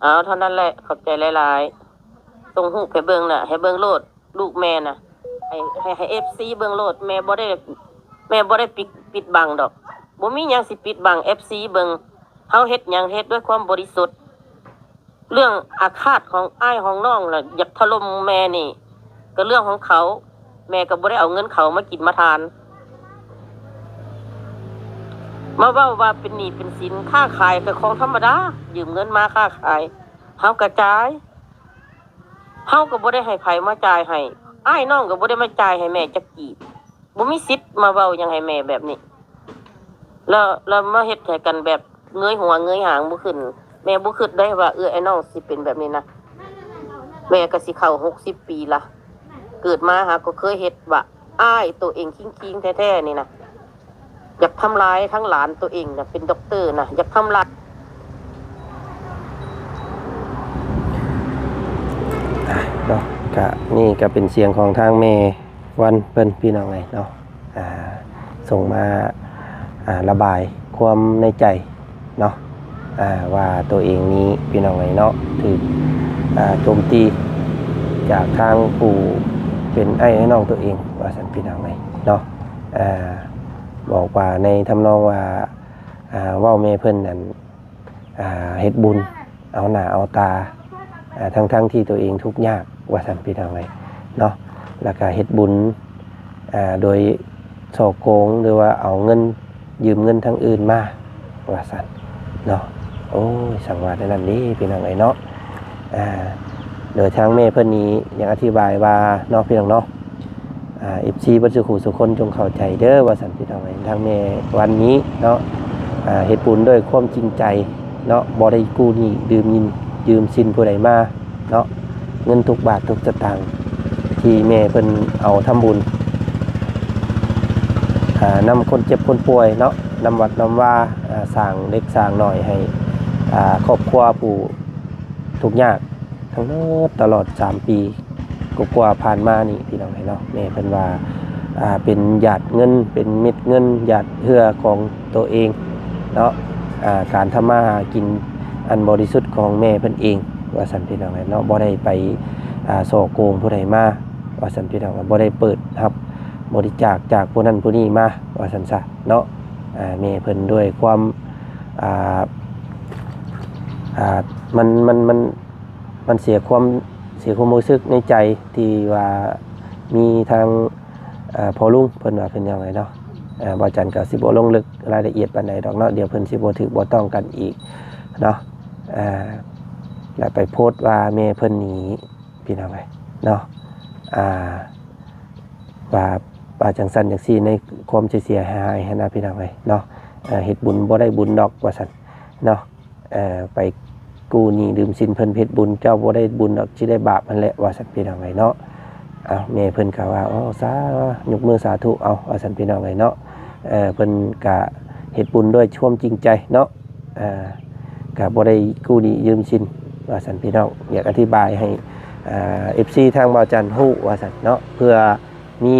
ເອົາ ເທົ່ານັ້ນແຫຼະ ຂອບໃຈຫຼາຍໆ. ສົ່ງຮູບໃຫ້ເບິ່ງນະ ໃຫ້ເບິ່ງໂລດ ລູກແມ່ນະ ໃຫ້ ໃຫ້ ໃຫ້ເອັຟຊີເບິ່ງໂລດ ແມ່ບໍ່ໄດ້ ແມ່ບໍ່ໄດ້ປິດ ປິດບັງດອກ ບໍ່ມີຫຍັງຊິປິດບັງເອັຟຊີເບິ່ງ. ເຮົາເຮັດຫຍັງເຮັດດ້ວຍຄວາມບໍລິສຸດ. ເລື່ອງອາຄາດຂອງອ້າຍຂອງນ້ອງລະ ຢາກຖະຫຼົ່ມແມ່ນີ້ ກໍເລື່ອງຂອງເຂົາ ແມ່ກໍບໍ່ໄດ້ເອົາເງິນເຂົາມາກິນມາທານ. ມາເວົ້າວ່າເປັນໜີ້ເປັນສິນ ຄ້າຂາຍກໍຂອງທຳມະດາ ຢືມເງິນມາຄ້າຂາຍ ເຮົາກໍຈ່າຍ ເຮົາກໍບໍ່ໄດ້ໃຫ້ໃຜມາຈ່າຍໃຫ້ ອ້າຍນ້ອງກໍບໍ່ໄດ້ມາຈ່າຍໃຫ້ແມ່ຈັກກີບ ບໍ່ມີສິດມາເວົ້າຫຍັງໃຫ້ແມ່ແບບນີ້ ແລ້ວ ແລ້ວມາເຮັດໃຫ້ກັນແບບເງີຍຫົວເງີຍຫາງບໍ່ຂຶ້ນ. ແມ່ບໍ່ຄິດໄດ້ວ່າເອື້ອຍອ້າຍນ້ອງຊິເປັນແບບນີ້ນະ. ແມ່ກໍຊິເຂົ້າຫົກສິບປີລະ ເກີດມາຫາກໍເຄີຍເຮັດວ່າ ອ້າຍໂຕເອງຄິງໆແທ້ໆນີ້ນະ ຢາກທຳລາຍທັງຫຼານໂຕເອງນະ ເປັນດັອກເຕີນະ ຢາກທຳລາຍ ເນາະ. ກະ ນີ້ກະເປັນສຽງຂອງທາງແມ່ວັນເພິ່ນ ພີ່ນ້ອງເອີຍເນາະ ອ່າ ສົ່ງມາ ອ່າ ລະບາຍຄວາມໃນໃຈເນາະ ອ່າ ວ່າໂຕເອງນີ້ ພີ່ນ້ອງເອີຍເນາະ ຖືກ ອ່າ ໂຈມຕີຈາກທາງຜູ້ເປັນອ້າຍນ້ອງໂຕເອງ ວ່າຊັ້ນ ພີ່ນ້ອງເອີຍເນາະ. ອ່າ ບອກວ່າໃນທຳນອງວ່າ ອ່າ ເວົ້າແມ່ເພິ່ນນັ້ນ ອ່າ ເຮັດບຸນເອົາໜ້າເອົາຕາ ອ່າ ທັງໆທີ່ໂຕເອງທຸກຍາກ ວ່າຊັ້ນ ພີ່ນ້ອງເອີຍເນາະ. ແລ້ວກະເຮັດບຸນ ອ່າ ໂດຍສໍ້ໂກງ ຫຼືວ່າເອົາເງິນ ຢືມເງິນທາງອື່ນມາ ວ່າຊັ້ນເນາະ. ໂອ້ຍ ສັງວາດແນວນັ້ນເດ້ ພີ່ນ້ອງເອີຍເນາະ. ອ່າ ໂດຍທາງແມ່ເພິ່ນນີ້ຢາກອະທິບາຍວ່າເນາະ ພີ່ນ້ອງເນາະ ອ່າ ເອັຟຊີເບິດສູ່ຜູ້ສູ່ຄົນຈົ່ງເຂົ້າໃຈເດີ ວ່າຊັ້ນ ພີ່ນ້ອງເອີຍ. ທາງແມ່ວັນນີ້ເນາະ ອ່າ ເຮັດບຸນດ້ວຍຄວາມຈິງໃຈເນາະ ບໍ່ໄດ້ກູ້ໜີ້ຢືມ ຢືມສິນຜູ້ໃດມາເນາະ. ເງິນທຸກບາດທຸກສະຕາງທີ່ແມ່ເພິ່ນເອົາທຳບຸນ ອ່າ ນຳຄົນເຈັບຄົນປ່ວຍເນາະ ນຳວັດນຳວາ ອ່າ ສ້າງເລັກສ້າງນ້ອຍໃຫ້ ອ່າ ຄອບຄົວຜູ້ທຸກຍາກ ທັງໝົດຕະຫຼອດສາມປີກວ່າໆຜ່ານມານີ້ ພີ່ນ້ອງເອີຍເນາະ. ແມ່ເພິ່ນວ່າ ອ່າ ເປັນຢາດເງິນ ເປັນເມັດເງິນ ຢາດເຫື່ອຂອງໂຕເອງເນາະ ອ່າ ການທຳມາຫາກິນອັນບໍລິສຸດຂອງແມ່ເພິ່ນເອງ ວ່າຊັ້ນ ພີ່ນ້ອງເອີຍເນາະ. ບໍ່ໄດ້ໄປ ອ່າ ສໍ້ໂກງຜູ້ໃດມາ ວ່າຊັ້ນ ພີ່ນ້ອງ ບໍ່ໄດ້ເປີດຮັບບໍລິຈາກຈາກຜູ້ນັ້ນຜູ້ນີ້ມາ ວ່າຊັ້ນຊະເນາະ. ອ່າ ແມ່ເພິ່ນດ້ວຍຄວາມ ອ່າ ອ່າ ມັນ ມັນ ມັນ ມັນເສຍຄວາມ ເສຍຄວາມຮູ້ສຶກໃນໃຈທີ່ວ່າມີທາງ ເອີ ພໍ່ລຸງເພິ່ນວ່າເປັນຫຍັງໃດເນາະ. ເອີ ບ່າວຈັນກໍຊິບໍ່ລົງເລິກລາຍລະອຽດປານໃດດອກເນາະ ດຽວເພິ່ນຊິບໍ່ຖືກບໍ່ຕ້ອງກັນອີກເນາະ. ເອີ ແລ້ວໄປໂພສວ່າແມ່ເພິ່ນນີ້ ພີ່ນ້ອງເອີຍເນາະ ອ່າ ວ່າ ວ່າຈັ່ງຊັ້ນຈັ່ງຊີ້ ໃນຄວາມເສຍຫາຍຫັ້ນນະ ພີ່ນ້ອງເອີຍເນາະ. ເອີ ເຮັດບຸນບໍ່ໄດ້ບຸນດອກ ວ່າຊັ້ນເນາະ. ເອີ ໄປກູ້ໜີ້ຢືມສິນເພິ່ນເຮັດບຸນ ເຈົ້າບໍ່ໄດ້ບຸນດອກ ຊິໄດ້ບາບຫັ້ນແຫຼະ ວ່າຊັ້ນ ພີ່ນ້ອງເອີຍເນາະ. ເອົາ ແມ່ເພິ່ນກໍວ່າ ໂອ້ ສາ ຍົກມືສາທຸເອົາ ວ່າຊັ້ນ ພີ່ນ້ອງເອີຍເນາະ. ເອີ ເພິ່ນກະເຮັດບຸນດ້ວຍຄວາມຈິງໃຈເນາະ ເອີ ກະບໍ່ໄດ້ກູ້ໜີ້ຢືມສິນ ວ່າຊັ້ນ ພີ່ນ້ອງ. ຢາກອະທິບາຍໃຫ້ ເອີ ເອັຟຊີທາງບ່າວຈັນຮູ້ ວ່າຊັ້ນເນາະ ເພື່ອມີ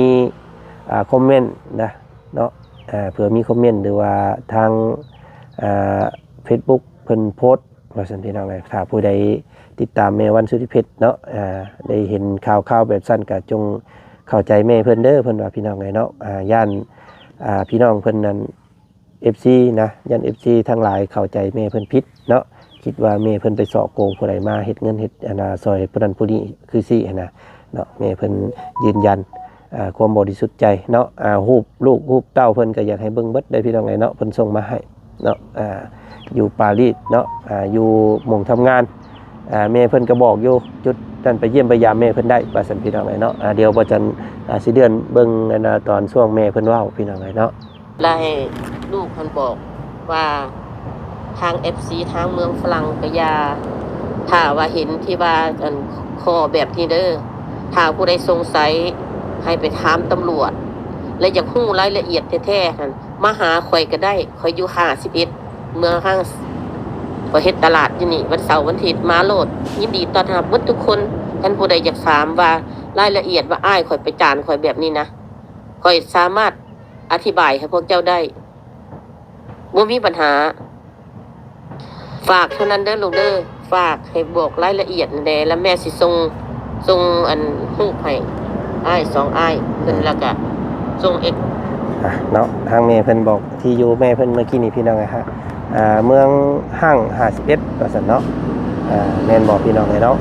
ອ່າ ຄອມເມັນນະເນາະ ເພື່ອມີຄອມເມັນ ຫຼືວ່າທາງ ອ່າ ເຟສບຸກເພິ່ນໂພສວ່າຊັ້ນ ພີ່ນ້ອງເອີຍ. ຖ້າຜູ້ໃດຕິດຕາມແມ່ວັນສຸລິເພັດເນາະ ໄດ້ເຫັນຂ່າວໆແບບຊັ້ນ ກໍຈົ່ງເຂົ້າໃຈແມ່ເພິ່ນເດີ ເພິ່ນວ່າ ພີ່ນ້ອງເອີຍເນາະ. ຢ້ານ ອ່າ ພີ່ນ້ອງເພິ່ນນັ້ນ ເອັຟຊີນະ ຢ້ານເອັຟຊີທັງຫຼາຍເຂົ້າໃຈແມ່ເພິ່ນຜິດເນາະ ຄິດວ່າແມ່ເພິ່ນໄປສໍ້ໂກງຜູ້ໃດມາເຮັດເງິນເຮັດອັນນ່າ ຊ່ອຍຜູ້ນັ້ນຜູ້ນີ້ຄືຊີ້ຫັ້ນນະເນາະ. ແມ່ເພິ່ນຢືນຢັນ ອ່າ ຄວາມບໍລິສຸດໃຈເນາະ. ອ່າ ຮູບລູກຮູບເຕົ້າເພິ່ນກໍຢາກໃຫ້ເບິ່ງເບິດເດ້ ພີ່ນ້ອງເອີຍເນາະ ເພິ່ນສົ່ງມາໃຫ້ເນາະ ອ່າ ຢູ່ປາຣີເນາະ ອ່າ ຢູ່ໝ່ອງທຳງານ. ອ່າ ແມ່ເພິ່ນກໍບອກຢູ່ ຈຸດນັ້ນໄປຢ້ຽມໄປຢາມແມ່ເພິ່ນໄດ້ວ່າຊັ້ນ ພີ່ນ້ອງເອີຍເນາະ. ອ່າ ດຽວບໍ່ຈັນ ອ່າ ຊິເລື່ອນເບິ່ງອັນນ່າ ຕອນຊ່ວງແມ່ເພິ່ນເວົ້າ ພີ່ນ້ອງເອີຍເນາະ. ແລະໃຫ້ລູກເພິ່ນບອກວ່າ ທາງເອັຟຊີທາງເມືອງຝຣັ່ງກໍຢ່າ ຖ້າວ່າເຫັນທີ່ວ່າອັນຂໍ້ແບບນີ້ເດີ ຖ້າຜູ້ໃດສົງໄສໃຫ້ໄປຖາມຕຳຫຼວດ ແລະຢາກຮູ້ລາຍລະອຽດແທ້ໆຫັ້ນ ມາຫາຂ້ອຍກໍໄດ້ ຂ້ອຍຢູ່ຫ້າສິບເອັດ ເມືອງຮັງ ຂ້ອຍເຮັດຕະຫຼາດຢູ່ນີ້ ວັນເສົາວັນອາທິດມາໂລດ ຍິນດີຕ້ອນຮັບເບິດທຸກຄົນ. ຄັນຜູ້ໃດຢາກຖາມວ່າລາຍລະອຽດວ່າອ້າຍຂ້ອຍໄປຈ້າງຂ້ອຍແບບນີ້ນະ ຂ້ອຍສາມາດອະທິບາຍໃຫ້ພວກເຈົ້າໄດ້ ບໍ່ມີບັນຫາ. ຝາກເທົ່ານັ້ນເດີລູກເດີ ຝາກໃຫ້ບອກລາຍລະອຽດແດ່ ແລ້ວແມ່ຊິສົ່ງ ສົ່ງອັນຮູບໃຫ້ອ້າຍສອງອ້າຍເພິ່ນ ແລ້ວກະສົ່ງເອັກ ອ່ະເນາະ ທາງແມ່ເພິ່ນບອກທີ່ຢູ່ແມ່ເພິ່ນເມື່ອກີ້ນີ້ ພີ່ນ້ອງເອີຍ ອ່າ ເມືອງຮັງຫ້າສິບເອັດວ່າຊັ້ນເນາະ. ອ່າ ແມ່ນບໍ່ ພີ່ນ້ອງເອີຍເນາະ?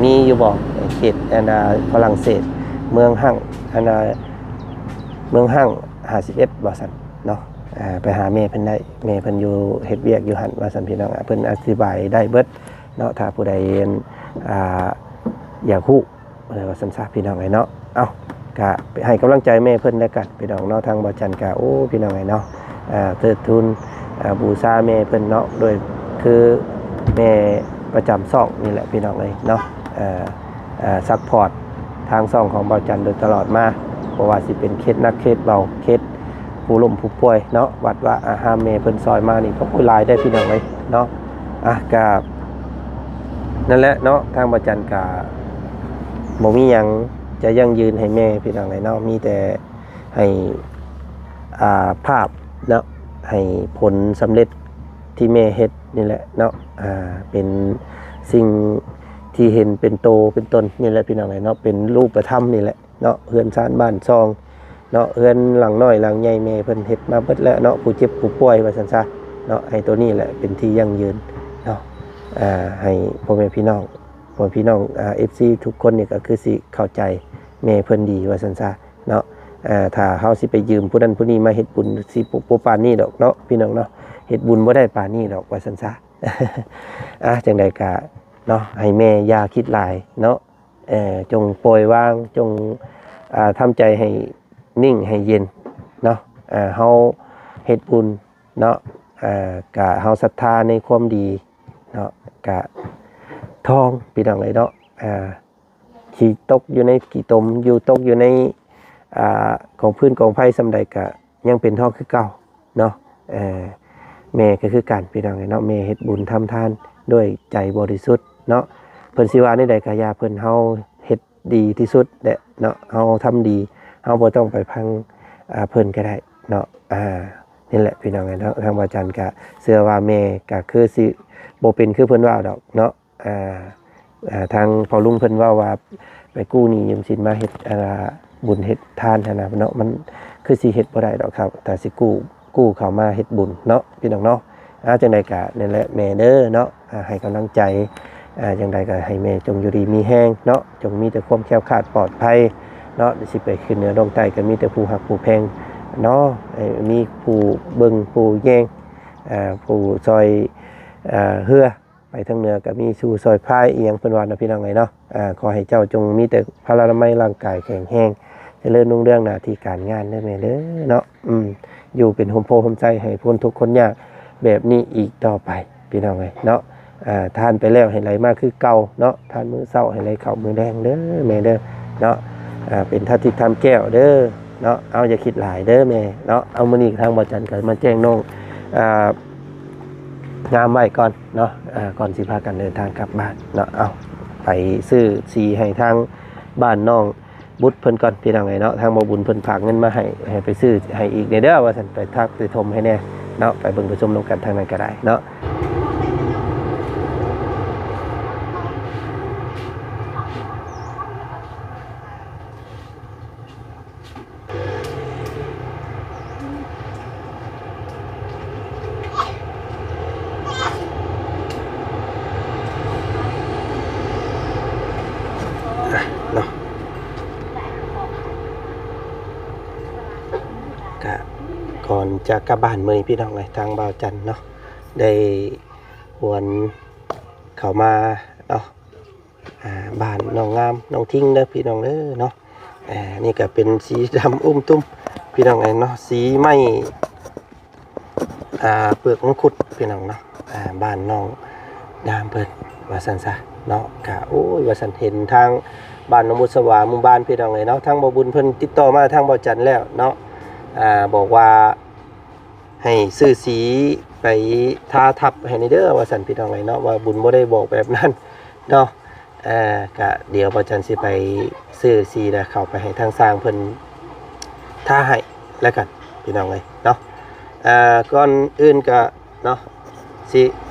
ມີຢູ່ບໍ່ ເຂດອັນນ່າ ຝຣັ່ງເສດ ເມືອງຮັງ ອັນນ່າ ເມືອງຮັງຫ້າສິບເອັດວ່າຊັ້ນເນາະ. ອ່າ ໄປຫາແມ່ເພິ່ນໄດ້ ແມ່ເພິ່ນຢູ່ເຮັດວຽກຢູ່ຫັ້ນວ່າຊັ້ນ ພີ່ນ້ອງ ເພິ່ນອະທິບາຍໄດ້ເບິດເນາະ ຖ້າຜູ້ໃດ ອ່າ ຢາກຮູ້ ເອີ ວ່າຊັ້ນຊະ ພີ່ນ້ອງເອີຍເນາະ. ເອົ້າ ກະໃຫ້ກຳລັງໃຈແມ່ເພິ່ນແລ້ວກັນ ພີ່ນ້ອງເນາະ. ທາງບ່າວຈັນກະ ໂອ້ ພີ່ນ້ອງເອີຍເນາະ ອ່າ ເທີດທູນ ອ່າ ບູຊາແມ່ເພິ່ນເນາະ ໂດຍຄືແມ່ປະຈຳຊ່ອງນີ້ແຫຼະ ພີ່ນ້ອງເອີຍເນາະ ເອີ ເອີ ຊັບພອດທາງຊ່ອງຂອງບ່າວຈັນໂດຍຕະຫຼອດມາ ບໍ່ວ່າຊິເປັນເຄສໜັກເຄສເບົາ ເຄສຜູ້ລົ້ມຜູ້ປ່ວຍເນາະ ວັດວາອາຮາມ ແມ່ເພິ່ນຊ່ອຍມານີ້ ໂອ້ຍ ຫຼາຍເດ້ ພີ່ນ້ອງເອີຍເນາະ. ອ່ະ ກະ ນັ້ນແຫຼະເນາະ ທາງບ່າວຈັນກະບໍ່ມີຫຍັງຈະຢັ້ງຢືນໃຫ້ແມ່ ພີ່ນ້ອງເອີຍເນາະ ມີແຕ່ໃຫ້ ອ່າ ພາບເນາະ ໃຫ້ຜົນສຳເລັດທີ່ແມ່ເຮັດນີ້ແຫຼະເນາະ ອ່າ ເປັນສິ່ງທີ່ເຫັນເປັນໂຕເປັນຕົນນີ້ແຫຼະ ພີ່ນ້ອງເອີຍເນາະ ເປັນຮູບປະທຳນີ້ແຫຼະ ເນາະ ເຮືອນຊານບ້ານຊ່ອງເນາະ ເຮືອນຫຼັງນ້ອຍຫຼັງໃຫຍ່ແມ່ເພິ່ນເຮັດມາເບິດແລ້ວເນາະ ຜູ້ເຈັບຜູ້ປ່ວຍວ່າຊັ້ນຊະເນາະ ໃຫ້ໂຕນີ້ແຫຼະເປັນທີ່ຢັ້ງຢືນເນາະ ອ່າ ໃຫ້ພໍ່ແມ່ພີ່ນ້ອງ ພໍ່ພີ່ນ້ອງ ອ່າ ເອັຟຊີທຸກຄົນນີ້ກໍຄືຊິເຂົ້າໃຈແມ່ເພິ່ນດີວ່າຊັ້ນຊະເນາະ. ອ່າ ຖ້າເຮົາຊິໄປຢືມຜູ້ນັ້ນຜູ້ນີ້ມາເຮັດບຸນ ຊິບໍ່ ບໍ່ປານນີ້ດອກເນາະ ພີ່ນ້ອງເນາະ ເຮັດບຸນບໍ່ໄດ້ປານນີ້ດອກວ່າຊັ້ນຊະ. ອ່າ ຈັ່ງໃດກະເນາະ ໃຫ້ແມ່ຢ່າຄິດຫຼາຍເນາະ ເອີ ຈົ່ງປ່ອຍວາງ ຈົ່ງ ອ່າ ທຳໃຈໃຫ້ນິ່ງໃຫ້ເຢັນເນາະ. ເຮົາເຮັດບຸນເນາະ ກະເຮົາສັດທາໃນຄວາມດີເນາະ ກະທອງ ພີ່ນ້ອງເອີຍເນາະ ທີ່ຕົກຢູ່ໃນຂີ້ຕົມ ຢູ່ ຕົກຢູ່ໃນ ອ່າ ກອງຟືນກອງໄຟສ່ຳໃດກະຍັງເປັນທອງຄືເກົ່າ ເນາະ ເອີ ແມ່ກໍຄືກັນ ພີ່ນ້ອງເອີຍເນາະ ແມ່ເຮັດບຸນທຳທານດ້ວຍໃຈບໍລິສຸດເນາະ ເພິ່ນຊິວ່າແນວໃດກໍຢ່າເພິ່ນ ເຮົາເຮັດດີທີ່ສຸດແຫຼະເນາະ ເຮົາທຳດີ ເຮົາບໍ່ຕ້ອງໄປຟັງ ອ່າ ເພິ່ນກໍໄດ້ເນາະ. ອ່າ ນີ້ແຫຼະ ພີ່ນ້ອງເອີຍເນາະ ທາງບ່າວຈັນກໍເຊື່ອວ່າແມ່ກໍຄືຊິບໍ່ເປັນຄືເພິ່ນເວົ້າດອກເນາະ. ອ່າ ອ່າ ທາງພໍ່ລຸງເພິ່ນເວົ້າວ່າ ໄປກູ້ໜີ້ຢືມສິນມາເຮັດ ອ່າ ບຸນເຮັດທານຫັ້ນນະເນາະ ມັນຄືຊິເຮັດບໍ່ໄດ້ດອກຄັບ ຖ້າຊິກູ້ ກູ້ເຂົາມາເຮັດບຸນເນາະ ພີ່ນ້ອງເນາະ. ອ່າ ຈັ່ງໃດກະນັ້ນແຫຼະແມ່ເດີເນາະ ອ່າ ໃຫ້ກຳລັງໃຈ ອ່າ ຈັ່ງໃດກະໃຫ້ແມ່ຈົ່ງຢູ່ດີມີແຮງເນາະ ຈົ່ງມີແຕ່ຄວາມແຄ້ວຄາດປອດໄພເນາະ ຊິໄປຂຶ້ນເໜືອລົງໃຕ້ກະມີແຕ່ຜູ້ຮັກຜູ້ແພງເນາະ ໃຫ້ມີຜູ້ເບິ່ງຜູ້ແຍງ ອ່າ ຜູ້ຊ່ອຍ ອ່າ ເຮືອ ໄປທາງເໜືອກໍມີສູ່ຊ່ອຍພາຍອີ່ຫຍັງເພິ່ນວ່າເນາະ ພີ່ນ້ອງເອີຍເນາະ. ອ່າ ຂໍໃຫ້ເຈົ້າຈົ່ງມີແຕ່ພະລານາໄມຮ່າງກາຍແຂງແຮງ ຈະເລີນຮຸ່ງເຮືອງໜ້າທີ່ການງານເດີແມ່ເດີເນາະ. ອືມ ຢູ່ເປັນຮົ່ມໂພຮົ່ມໄຊໃຫ້ພົ້ນທຸກຄົນຍາກແບບນີ້ອີກຕໍ່ໄປ ພີ່ນ້ອງເອີຍເນາະ. ອ່າ ທານໄປແລ້ວໃຫ້ໄຫຼມາຄືເກົ່າເນາະ ທານມື້ເຊົ້າໃຫ້ໄຫຼເຂົ້າມື້ແລງເດີແມ່ເດີເນາະ. ອ່າ ເປັນທາດທິດທຳແກ້ວເດີເນາະ. ເອົາ ຢ່າຄິດຫຼາຍເດີແມ່ເນາະ. ເອົາ ມື້ນີ້ທາງບ່າວຈັນກໍມາແຈ້ງນ້ອງ ອ່າ ງາມໄວ້ກ່ອນເນາະ ອ່າ ກ່ອນຊິພາກັນເດີນທາງກັບບ້ານເນາະ. ເອົາ ໄປຊື້ສີໃຫ້ທາງບ້ານນ້ອງ ບຸດເພິ່ນກ່ອນພີ່ນ້ອງເອີຍເນາະ. ທາງບໍ່ບຸນເພິ່ນຝາກເງິນມາໃຫ້ ໃຫ້ໄປຊື້ໃຫ້ອີກແດ່ເດີວ່າຊັ້ນ, ໄປທັກໄປຖົມໃຫ້ແດ່ເນາະ, ໄປເບິ່ງໄປຊົມນຳກັນທາງນັ້ນກໍໄດ້ເນາະ. ເນາະ ກະກ່ອນຈະກັບບ້ານມື້ນີ້ ພີ່ນ້ອງເອີຍ, ທາງບ່າວຈັນເນາະ ໄດ້ຫວນເຂົ້າມາເນາະ ອ່າ ບ້ານນ້ອງງາມ ນ້ອງທິງເດີພີ່ນ້ອງເດີເນາະ. ອ່າ ນີ້ກໍເປັນສີດຳອຸ່ມຕຸ້ມພີ່ນ້ອງເອີຍເນາະ, ສີໄມ້ ອ່າ ເປືອກມັງຄຸດພີ່ນ້ອງເນາະ. ອ່າ ບ້ານນ້ອງງາມເພິ່ນວ່າຊັ້ນຊະເນາະ, ກະ ໂອ້ຍ ວ່າຊັ້ນ ເຫັນທາງບ້ານໜອງບຸດສະຫວາ ໝູ່ບ້ານພີ່ນ້ອງເອີຍເນາະ, ທາງບໍ່ບຸນເພິ່ນຕິດຕໍ່ມາທາງບ່າວຈັນແລ້ວເນາະ, ອ່າ ບອກວ່າ ໃຫ້ຊື້ສີໄປທາທັບໃຫ້ແດ່ເດີວ່າຊັ້ນ ພີ່ນ້ອງເອີຍເນາະ, ວ່າບຸນບໍ່ໄດ້ບອກແບບນັ້ນເນາະ. ເອີ ກະດຽວບ່າວຈັນຊິໄປຊື້ສີ ແລ້ວເຂົ້າໄປໃຫ້ທາງຊ່າງເພິ່ນທາໃຫ້ແລ້ວກັນ ພີ່ນ້ອງເອີຍເນາະ. ເອີ ກ່ອນອື່ນກະເນາະ ຊິ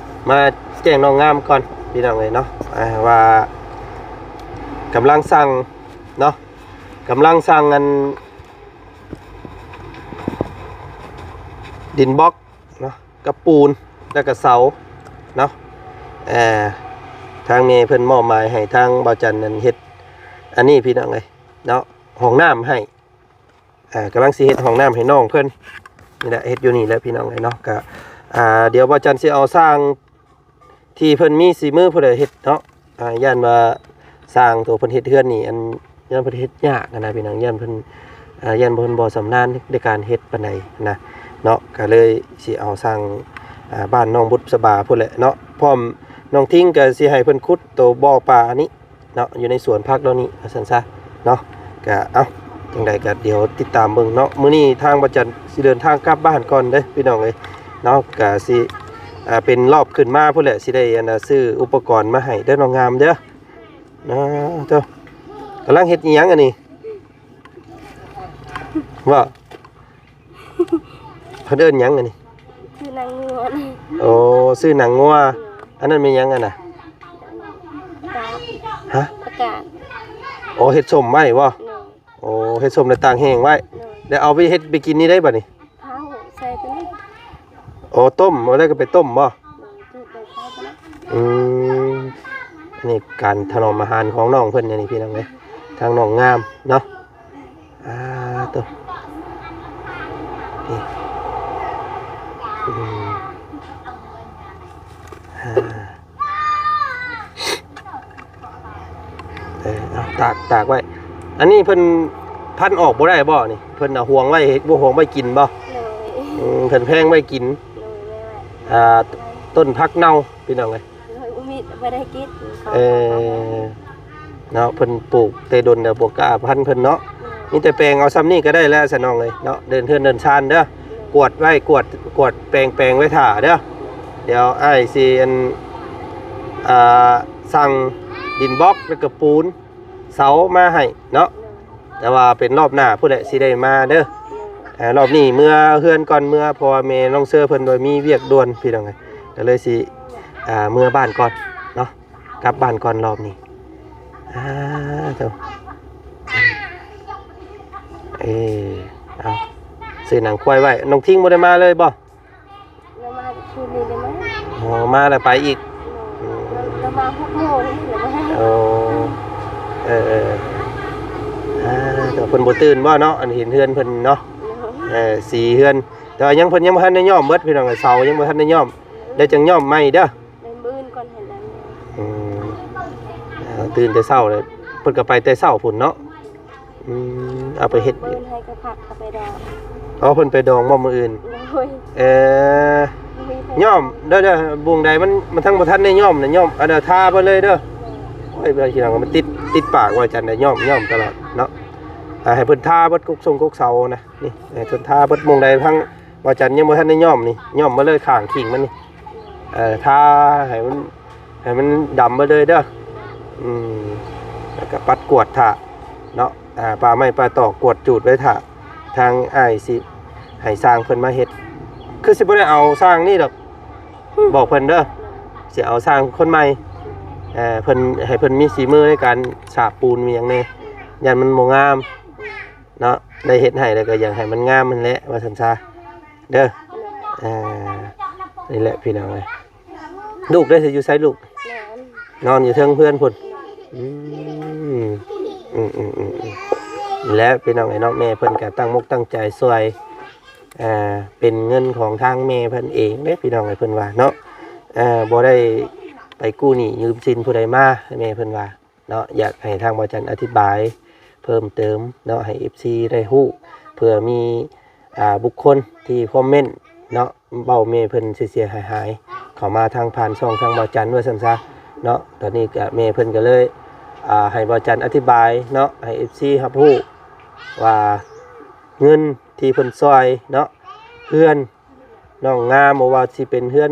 ມາແຈ້ງນ້ອງງາມກ່ອນ ພີ່ນ້ອງເອີຍເນາະ, ເອີ ວ່າກຳລັງສ້າງເນາະ ກຳລັງສ້າງອັນ ດິນບລັອກເນາະ ກັບປູນ ແລ້ວກໍເສົາເນາະ. ເອີ ທາງແມ່ເພິ່ນມອບໝາຍໃຫ້ທາງບ່າວຈັນນັ້ນເຮັດອັນນີ້ ພີ່ນ້ອງເອີຍເນາະ, ຫ້ອງນ້ຳໃຫ້. ເອີ ກຳລັງຊິເຮັດຫ້ອງນ້ຳໃຫ້ນ້ອງເພິ່ນນີ້ແຫຼະ, ເຮັດຢູ່ນີ້ແຫຼະ ພີ່ນ້ອງເອີຍເນາະ. ກະ ອ່າ ດຽວບ່າວຈັນຊິເອົາຊ່າງ ທີ່ເພິ່ນມີສີມືຜູ້ໃດເຮັດເນາະ. ອ່າ ຢ້ານວ່າຊ່າງຕົວເພິ່ນເຮັດເຮືອນນີ້ ອັນ ຢ້ານເພິ່ນເຮັດຍາກຫັ້ນນະພີ່ນ້ອງ, ຢ້ານເພິ່ນ ອ່າ ຢ້ານເພິ່ນບໍ່ຊຳນານໃນການເຮັດປານໃດນະເນາະ, ກໍເລີຍຊິເອົາຊ່າງ ອ່າ ບ້ານນ້ອງບຸດສະບາພຸ້ນແຫຼະເນາະ. ພ້ອມນ້ອງທິງກໍຊິໃຫ້ເພິ່ນຂຸດໂຕບໍ່ປານີ້ ເນາະ ຢູ່ໃນສວນຜັກເຫຼົ່ານີ້ວ່າຊັ້ນຊະເນາະ. ກະ ເອົ້າ ຈັ່ງໃດກະດຽວຕິດຕາມເບິ່ງເນາະ. ມື້ນີ້ທາງບ່າວຈັນຊິເດີນທາງກັບບ້ານກ່ອນເດີ້ ພີ່ນ້ອງເອີຍເນາະ, ກະຊິ ອ່າ ເປັນລອບຂຶ້ນມາພຸ້ນແຫຼະ ຊິໄດ້ ອັນ ຊື້ອຸປະກອນມາໃຫ້ເດີ້ ນ້ອງງາມເດີ້. ນະ ເຈົ້າ ກຳລັງເຮັດອີ່ຫຍັງອັນນີ້? ວ່າ ເພິ່ນເອີ້ນຫຍັງອັນນີ້? ຊື່ໜັງງົວ. ໂອ້ ຊື່ໜັງງົວ. ໂດຍ. ອັນນັ້ນແມ່ນຫຍັງອັນນະ? ຫະ? ຜັກກາດ. ໂອ້ ເຮັດສົ້ມໄວ້ບໍ່? ໂດຍ. ໂອ້ ເຮັດສົ້ມແລ້ວຕາກແຫ້ງໄວ້. ໂດຍ. ແລ້ວເອົາໄປເຮັດໄປກິນນີ້ໄດ້ບັດນີ້? ເຜົາໃສ່ຕົວນີ້. ໂອ້ ຕົ້ມ ເອົາໄດ້ກໍໄປຕົ້ມບໍ່? ໂດຍ. ອືມ ນີ້ການຖະໜອມອາຫານຂອງນ້ອງເພິ່ນນີ້ ພີ່ນ້ອງເອີຍ ທາງນ້ອງງາມເນາະ. ອ່າ ໂຕ ນີ້ ອືມ ອ່າ ເອີ ເອົາ ຕາກ ຕາກໄວ້. ອັນນີ້ເພິ່ນພັນອອກບໍ່ໄດ້ບໍ່ນີ້? ເພິ່ນເອົາຫວງໄວ້ ເຮັດບໍ່ຫວງໄວ້ກິນບໍ່? ໂດຍ. ອືມ ເພິ່ນແພງໄວ້ກິນ. ໂດຍ ແມ່ນ. ອ່າ ຕົ້ນຜັກເນົ່າ ພີ່ນ້ອງເອີຍ. ໂດຍ ບໍ່ມີ ບໍ່ໄດ້ກິນ. ເອີ ເນາະ ເພິ່ນປູກແຕ່ດົນແລ້ວບໍ່ກ້າພັນເພິ່ນເນາະ. ໂດຍ. ມີແຕ່ແປງເອົາຊ່ຳນີ້ກໍໄດ້ແລ້ວຊະນ້ອງເອີຍເນາະ. ເດີນເຮືອນເດີນຊານເດີ. ໂດຍ. ກວດໄວ້ ກວດ ກວດແປງ ແປງໄວ້ຖ້າເດີ. ໂດຍ. ດຽວອ້າຍຊິ ອັນ ອ່າ ສັ່ງດິນບລັອກ ແລ້ວກໍປູນ ເສົາມາໃຫ້ເນາະ. ໂດຍ. ແຕ່ວ່າເປັນລອບໜ້າພຸ້ນແຫຼະ ຊິໄດ້ມາເດີ. ໂດຍ. ເອີ ລອບນີ້ເມືອເຮືອນກ່ອນ ເມືອ ເພາະວ່າແມ່ນ້ອງເຊີເພິ່ນວ່າມີວຽກດ່ວນ ພີ່ນ້ອງເອີຍ ກໍເລີຍຊິ ອ່າ ເມືອບ້ານກ່ອນເນາະ, ກັບບ້ານກ່ອນລອບນີ້. ອ່າ ໂທ້ ເອີ ເອົາ ຊື້ໜັງຄວາຍໄວ້. ນ້ອງທິງບໍ່ໄດ້ມາເລີຍບໍ່? ລາວມາຄືນນີ້ໄດ້ມາ. ອໍ ມາແລ້ວໄປອີກ. ໂດຍ. ອືມ ລາວມາຫົກໂມງນີ້ລະມາ. ໂອ້ ເອີໆ ອ່າ ແຕ່ເພິ່ນບໍ່ຕື່ນບໍ່ເນາະ ອັນເຫັນເຮືອນເພິ່ນເນາະ. ໂດຍ. ເອີ ສີເຮືອນ ແຕ່ວ່າຍັງ ເພິ່ນຍັງບໍ່ທັນໄດ້ຍ້ອມເບິດ ພີ່ນ້ອງເອີຍ, ເສົາຍັງບໍ່ທັນໄດ້ຍ້ອມ. ໂດຍ. ໄດ້ຈັ່ງຍ້ອມໃໝ່ເດີ. ແມ່ນມື້ອື່ນກ່ອນຫັ້ນແຫຼະ. ອືມ ເອີ ຕື່ນແຕ່ເຊົ້າເລີຍ ເພິ່ນກໍໄປແຕ່ເຊົ້າພຸ້ນເນາະ. ອືມ ເອົາໄປເຮັດ ມື້ອື່ນໃຫ້ກໍພັກເອົາໄປດອງ. ອໍ ເພິ່ນໄປດອງບໍ່ມື້ອື່ນ? ໂດຍ. ເອີ ຍ້ອມເດີ ເດີ ບ່ອນໃດມັນ ມັນທັງບໍ່ທັນໄດ້ຍ້ອມນະ ຍ້ອມ ອັນ ທາເພິ່ນເລີຍເດີ. ໂດຍ. ໂອ້ຍ ພີ່ນ້ອງ ມັນຕິດ ຕິດປາກວ່າຈັ່ງໃດ ຍ້ອມ ຍ້ອມຕະຫຼອດເນາະ. ອ່າ ໃຫ້ເພິ່ນທາເບິດກົກຊົງກົກເສົານະ ນີ້ ໃຫ້ເພິ່ນທາເບິດ. ບ່ອນໃດທາງ ບ່າວຈັນຍັງບໍ່ທັນໄດ້ຍ້ອມນີ້ ຍ້ອມມາເລີຍຂ້າງຄີງມັນນີ້. ເອີ ທາໃຫ້ມັນ ໃຫ້ມັນດຳມາເລີຍເດີ. ອືມ ແລ້ວກໍປັດກວດຖ້າເນາະ. ອ່າ ປ່າໄມ້ປ່າຕອກກວດຈູດໄວ້ຖ້າ ທາງອ້າຍຊິໃຫ້ຊ່າງເພິ່ນມາເຮັດ ຄືຊິບໍ່ໄດ້ເອົາຊ່າງນີ້ດອກ ບອກເພິ່ນເດີ ຊິເອົາຊ່າງຄົນໃໝ່ ເອີ ເພິ່ນ ໃຫ້ເພິ່ນມີສີມືໃນການສາບປູນມີຫຍັງແດ່ ຢ້ານມັນບໍ່ງາມເນາະ ໄດ້ເຮັດໃຫ້ແລ້ວກໍຢາກໃຫ້ມັນງາມຫັ້ນແຫຼະ ວ່າຊັ້ນຊະເດີ ອ່າ ນີ້ແຫຼະພີ່ນ້ອງເອີຍ ລູກເດ້ ຢູ່ໃສລູກ? ນອນຢູ່ເທິງເຮືອນພຸ້ນ ອືມ ອືມໆໆ ນີ້ແຫຼະພີ່ນ້ອງເອີຍເນາະ ແມ່ເພິ່ນກໍຕັ້ງອົກຕັ້ງໃຈຊ່ວຍ ອ່າ ເປັນເງິນຂອງທາງແມ່ເພິ່ນເອງເດ້ພີ່ນ້ອງເອີຍ ເພິ່ນວ່າເນາະ ເອີ ບໍ່ໄດ້ໄປກູ້ໜີ້ຢືມສິນຜູ້ໃດມາ ແມ່ເພິ່ນວ່າເນາະ ຢາກໃຫ້ທາງບ່າວຈັນອະທິບາຍເພີ່ມເຕີມເນາະ ໃຫ້ເອັຟຊີໄດ້ຮູ້ ເພື່ອມີ ອ່າ ບຸກຄົນທີ່ຄອມເມັນເນາະ ເວົ້າແມ່ເພິ່ນເສຍໆຫາຍໆ ເຂົ້າມາທາງຜ່ານຊ່ອງທາງບ່າວຈັນວ່າຊັ້ນຊະເນາະ ຕອນນີ້ກໍແມ່ເພິ່ນກໍເລີຍ ອ່າ ໃຫ້ບ່າວຈັນອະທິບາຍເນາະ ໃຫ້ເອັຟຊີຮັບຮູ້ວ່າເງິນທີ່ເພິ່ນຊ່ອຍເນາະ ເຮືອນນ້ອງງາມ ບໍ່ວ່າຊິເປັນເຮືອນ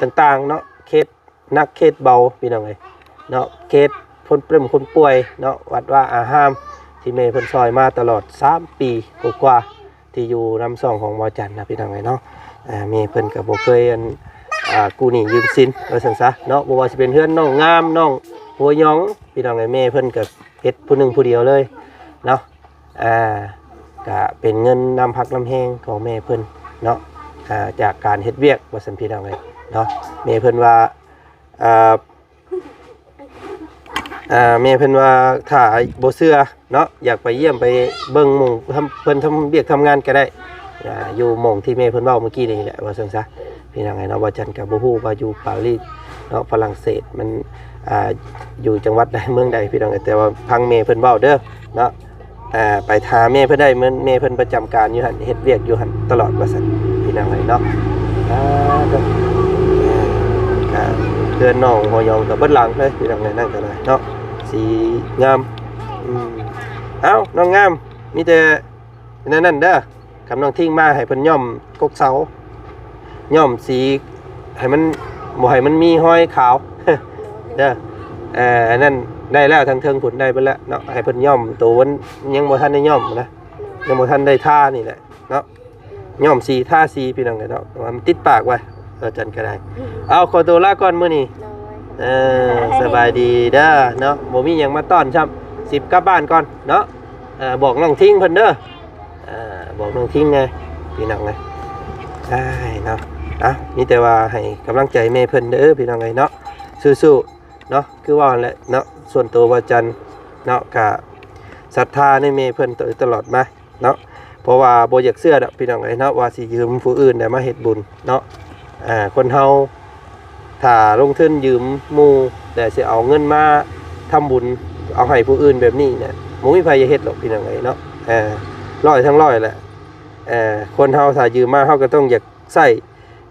ຕ່າງໆເນາະ ເຂດ ໜັກເຂດເບົາພີ່ນ້ອງເອີຍເນາະ ເຂດຄົນເປັນຄົນປ່ວຍເນາະ ວັດວາອາຮາມ ທີ່ແມ່ເພິ່ນຊ່ອຍມາຕະຫຼອດສາມປີກວ່າໆ ທີ່ຢູ່ນຳຊ່ອງຂອງບ່າວຈັນນະພີ່ນ້ອງເອີຍເນາະ ອ່າ ແມ່ເພິ່ນກໍບໍ່ເຄີຍອັນ ອ່າ ກູ້ໜີ້ຢືມສິນວ່າຊັ້ນຊະເນາະ ບໍ່ວ່າຊິເປັນເຮືອນນ້ອງງາມ ນ້ອງຫົວຫຍອງ ພີ່ນ້ອງເອີຍ ແມ່ເພິ່ນກໍເຮັດຜູ້ໜຶ່ງຜູ້ດຽວເລີຍເນາະ ອ່າ ກະເປັນເງິນນ້ຳພັກນ້ຳແຮງຂອງແມ່ເພິ່ນເນາະ ອ່າ ຈາກການເຮັດວຽກວ່າຊັ້ນພີ່ນ້ອງເອີຍເນາະ ແມ່ເພິ່ນວ່າ ອ່າ ອ່າ ແມ່ເພິ່ນວ່າຖ້າບໍ່ເຊື່ອເນາະ ຢາກໄປຢ້ຽມໄປເບິ່ງໝ່ອງທຳ ເພິ່ນທຳວຽກທຳງານກໍໄດ້ ອ່າ ຢູ່ໝ່ອງທີ່ແມ່ເພິ່ນເວົ້າເມື່ອກີ້ນີ້ແຫຼະ ວ່າຊັ້ນຊະ ພີ່ນ້ອງເອີຍເນາະ ບ່າວຈັນກໍບໍ່ຮູ້ວ່າຢູ່ປາຣີສເນາະ ຝຣັ່ງເສດ ມັນ ອ່າ ຢູ່ຈັງຫວັດໃດເມືອງໃດ ພີ່ນ້ອງເອີຍ ແຕ່ວ່າຟັງແມ່ເພິ່ນເວົ້າເດີເນາະ ອ່າ ໄປຖ້າແມ່ເພິ່ນໄດ້ ແມ່ເພິ່ນປະຈຳການຢູ່ຫັ້ນ ເຮັດວຽກຢູ່ຫັ້ນຕະຫຼອດວ່າຊັ້ນ ພີ່ນ້ອງເອີຍເນາະ ອ່າ ເດີ ອ່າ ເຮືອນນ້ອງຫົວຫຍອງກໍເບິດຫຼັງເລີຍ ພີ່ນ້ອງເອີຍ ນັ້ນກໍໄດ້ເນາະ ສີງາມ ອືມ ເອົ້າ ນ້ອງງາມ ມີແຕ່ນັ້ນໆເດີ ຄັນນ້ອງທິງມາໃຫ້ເພິ່ນຍ້ອມກົກເສົາ ຍ້ອມສີໃຫ້ມັນ ບໍ່ໃຫ້ມັນມີຮອຍຂາວເດີ ເອີ ອັນນັ້ນໄດ້ແລ້ວ ທາງເທິງພຸ້ນໄດ້ເບິດແລ້ວເນາະ ໃຫ້ເພິ່ນຍ້ອມໂຕມັນ ຍັງບໍ່ທັນໄດ້ຍ້ອມນະ ຍັງບໍ່ທັນໄດ້ທານີ້ແຫຼະເນາະ ຍ້ອມສີທາສີພີ່ນ້ອງເອີຍເນາະ ວ່າມັນຕິດປາກວ່າ ອາຈານກໍໄດ້ ເອົາ ຂໍໂຕລາກ່ອນມື້ນີ້ ເອີ ສະບາຍດີເດີເນາະ ບໍ່ມີຫຍັງມາຕ້ອນຊ້ຳ ຊິກັບບ້ານກ່ອນເນາະ ເອີ ບອກນ້ອງທິງເພິ່ນເດີ ອ່າ ບອກນ້ອງທິງແດ່ພີ່ນ້ອງເອີຍ ອ້າຍເນາະ ອ່ະ ມີແຕ່ວ່າໃຫ້ກຳລັງໃຈແມ່ເພິ່ນເດີພີ່ນ້ອງເອີຍເນາະ ສູ້ໆເນາະ ຄືວ່າຫັ້ນແຫຼະເນາະ ສ່ວນໂຕບ່າວຈັນເນາະ ກະສັດທາໃນແມ່ເພິ່ນຕະຫຼອດມາເນາະ ເພາະວ່າບໍ່ຢາກເຊື່ອດອກພີ່ນ້ອງເອີຍເນາະ ວ່າຊິຢືມຜູ້ອື່ນແລ້ວມາເຮັດບຸນເນາະ ອ່າ ຄົນເຮົາ ຖ້າລົງທຶນຢືມໝູ່ ແຕ່ຊິເອົາເງິນມາທຳບຸນ ເອົາໃຫ້ຜູ້ອື່ນແບບນີ້ນະ ບໍ່ມີໃຜຢາກເຮັດດອກພີ່ນ້ອງເອີຍເນາະ ເອີ ຮ້ອຍທັງຮ້ອຍແຫຼະ ເອີ ຄົນເຮົາຖ້າຢືມມາ ເຮົາກໍຕ້ອງຢາກໃຊ້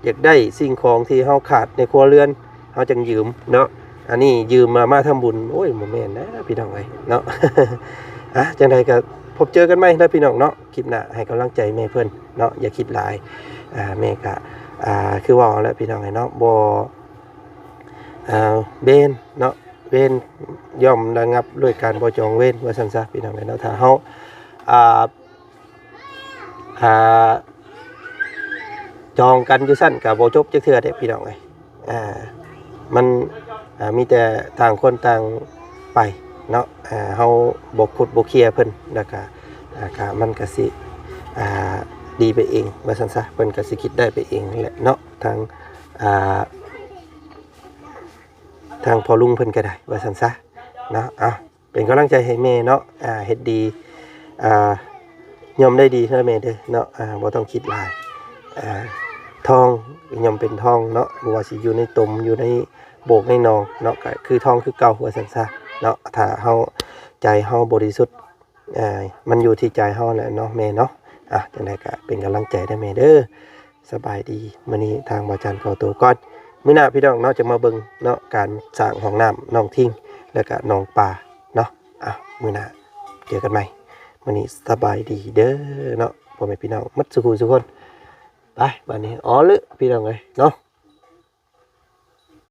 ຢາກໄດ້ສິ່ງຂອງທີ່ເຮົາຂາດໃນຄົວເຮືອນ ເຮົາຈັ່ງຢືມເນາະ ອັນນີ້ຢືມມາ ມາທຳບຸນ ໂອ້ຍ ບໍ່ແມ່ນນະພີ່ນ້ອງເອີຍເນາະ ອ່ະ ຈັ່ງໃດກໍພົບເຈີກັນໃໝ່ເດີພີ່ນ້ອງເນາະ ຄລິບໜ້າ ໃຫ້ກຳລັງໃຈແມ່ເພິ່ນເນາະ ຢ່າຄິດຫຼາຍ ອ່າ ແມ່ກະ ອ່າ ຄືເວົ້າແຫຼະພີ່ນ້ອງເອີຍເນາະ ບໍ່ ອ່າ ເວນເນາະ ເວນຍ່ອມລະງັບດ້ວຍການບໍ່ຈອງເວນ ວ່າຊັ້ນຊະພີ່ນ້ອງເອີຍເນາະ ຖ້າເຮົາ ອ່າ ອ່າ ຈອງກັນຢູ່ຊັ້ນກໍບໍ່ຈົບຈັກເທື່ອເດ້ພີ່ນ້ອງເອີຍ ອ່າ ມັນ ອ່າ ມີແຕ່ຕ່າງຄົນຕ່າງໄປເນາະ ອ່າ ເຮົາບໍ່ຂຸດບໍ່ເຄ່ຍເພິ່ນ ແລ້ວກໍ ອ່າ ກໍມັນກໍຊິ ອ່າ ດີໄປເອງ ວ່າຊັ້ນຊະ ເພິ່ນກໍຊິຄິດໄດ້ໄປເອງນັ້ນແຫຼະເນາະ ທາງ ອ່າ ທາງພໍ່ລຸງເພິ່ນກໍໄດ້ ວ່າຊັ້ນຊະເນາະ ເອົາ ເປັນກຳລັງໃຈໃຫ້ແມ່ເນາະ ອ່າ ເຮັດດີ ອ່າ ຍ່ອມໄດ້ດີເດີແມ່ເດີເນາະ ອ່າ ບໍ່ຕ້ອງຄິດຫຼາຍ ອ່າ ທອງຍ່ອມເປັນທອງເນາະ ບໍ່ວ່າຊິຢູ່ໃນຕົມ ຢູ່ໃນໂບກໃນໜອງເນາະ ກໍຄືທອງຄືເກົ່າ ວ່າຊັ້ນຊະເນາະ ຖ້າເຮົາ ໃຈເຮົາບໍລິສຸດ ອ່າ ມັນຢູ່ທີ່ໃຈເຮົາແຫຼະເນາະແມ່ເນາະ ອ່ະ ຈັ່ງໃດກໍເປັນກຳລັງໃຈເດີແມ່ເດີ ສະບາຍດີ ມື້ນີ້ທາງບ່າວຈັນຂໍໂຕກ່ອນ ມື້ໜ້າພີ່ນ້ອງເນາະ ຈະມາເບິ່ງເນາະ ການສ້າງຫ້ອງນ້ຳນ້ອງທິງ ແລ້ວກະໜອງປາເນາະ ອ່ະ ມື້ໜ້າເຈີກັນໃໝ່ ມື້ນີ້ສະບາຍດີເດີເນາະ ພໍ່ແມ່ພີ່ນ້ອງໝົດສູ່ຜູ້ສູ່ຄົນ ໄປ ບາດນີ້ ອໍ ເລີ ພີ່ນ້ອງເອີຍເນາະ.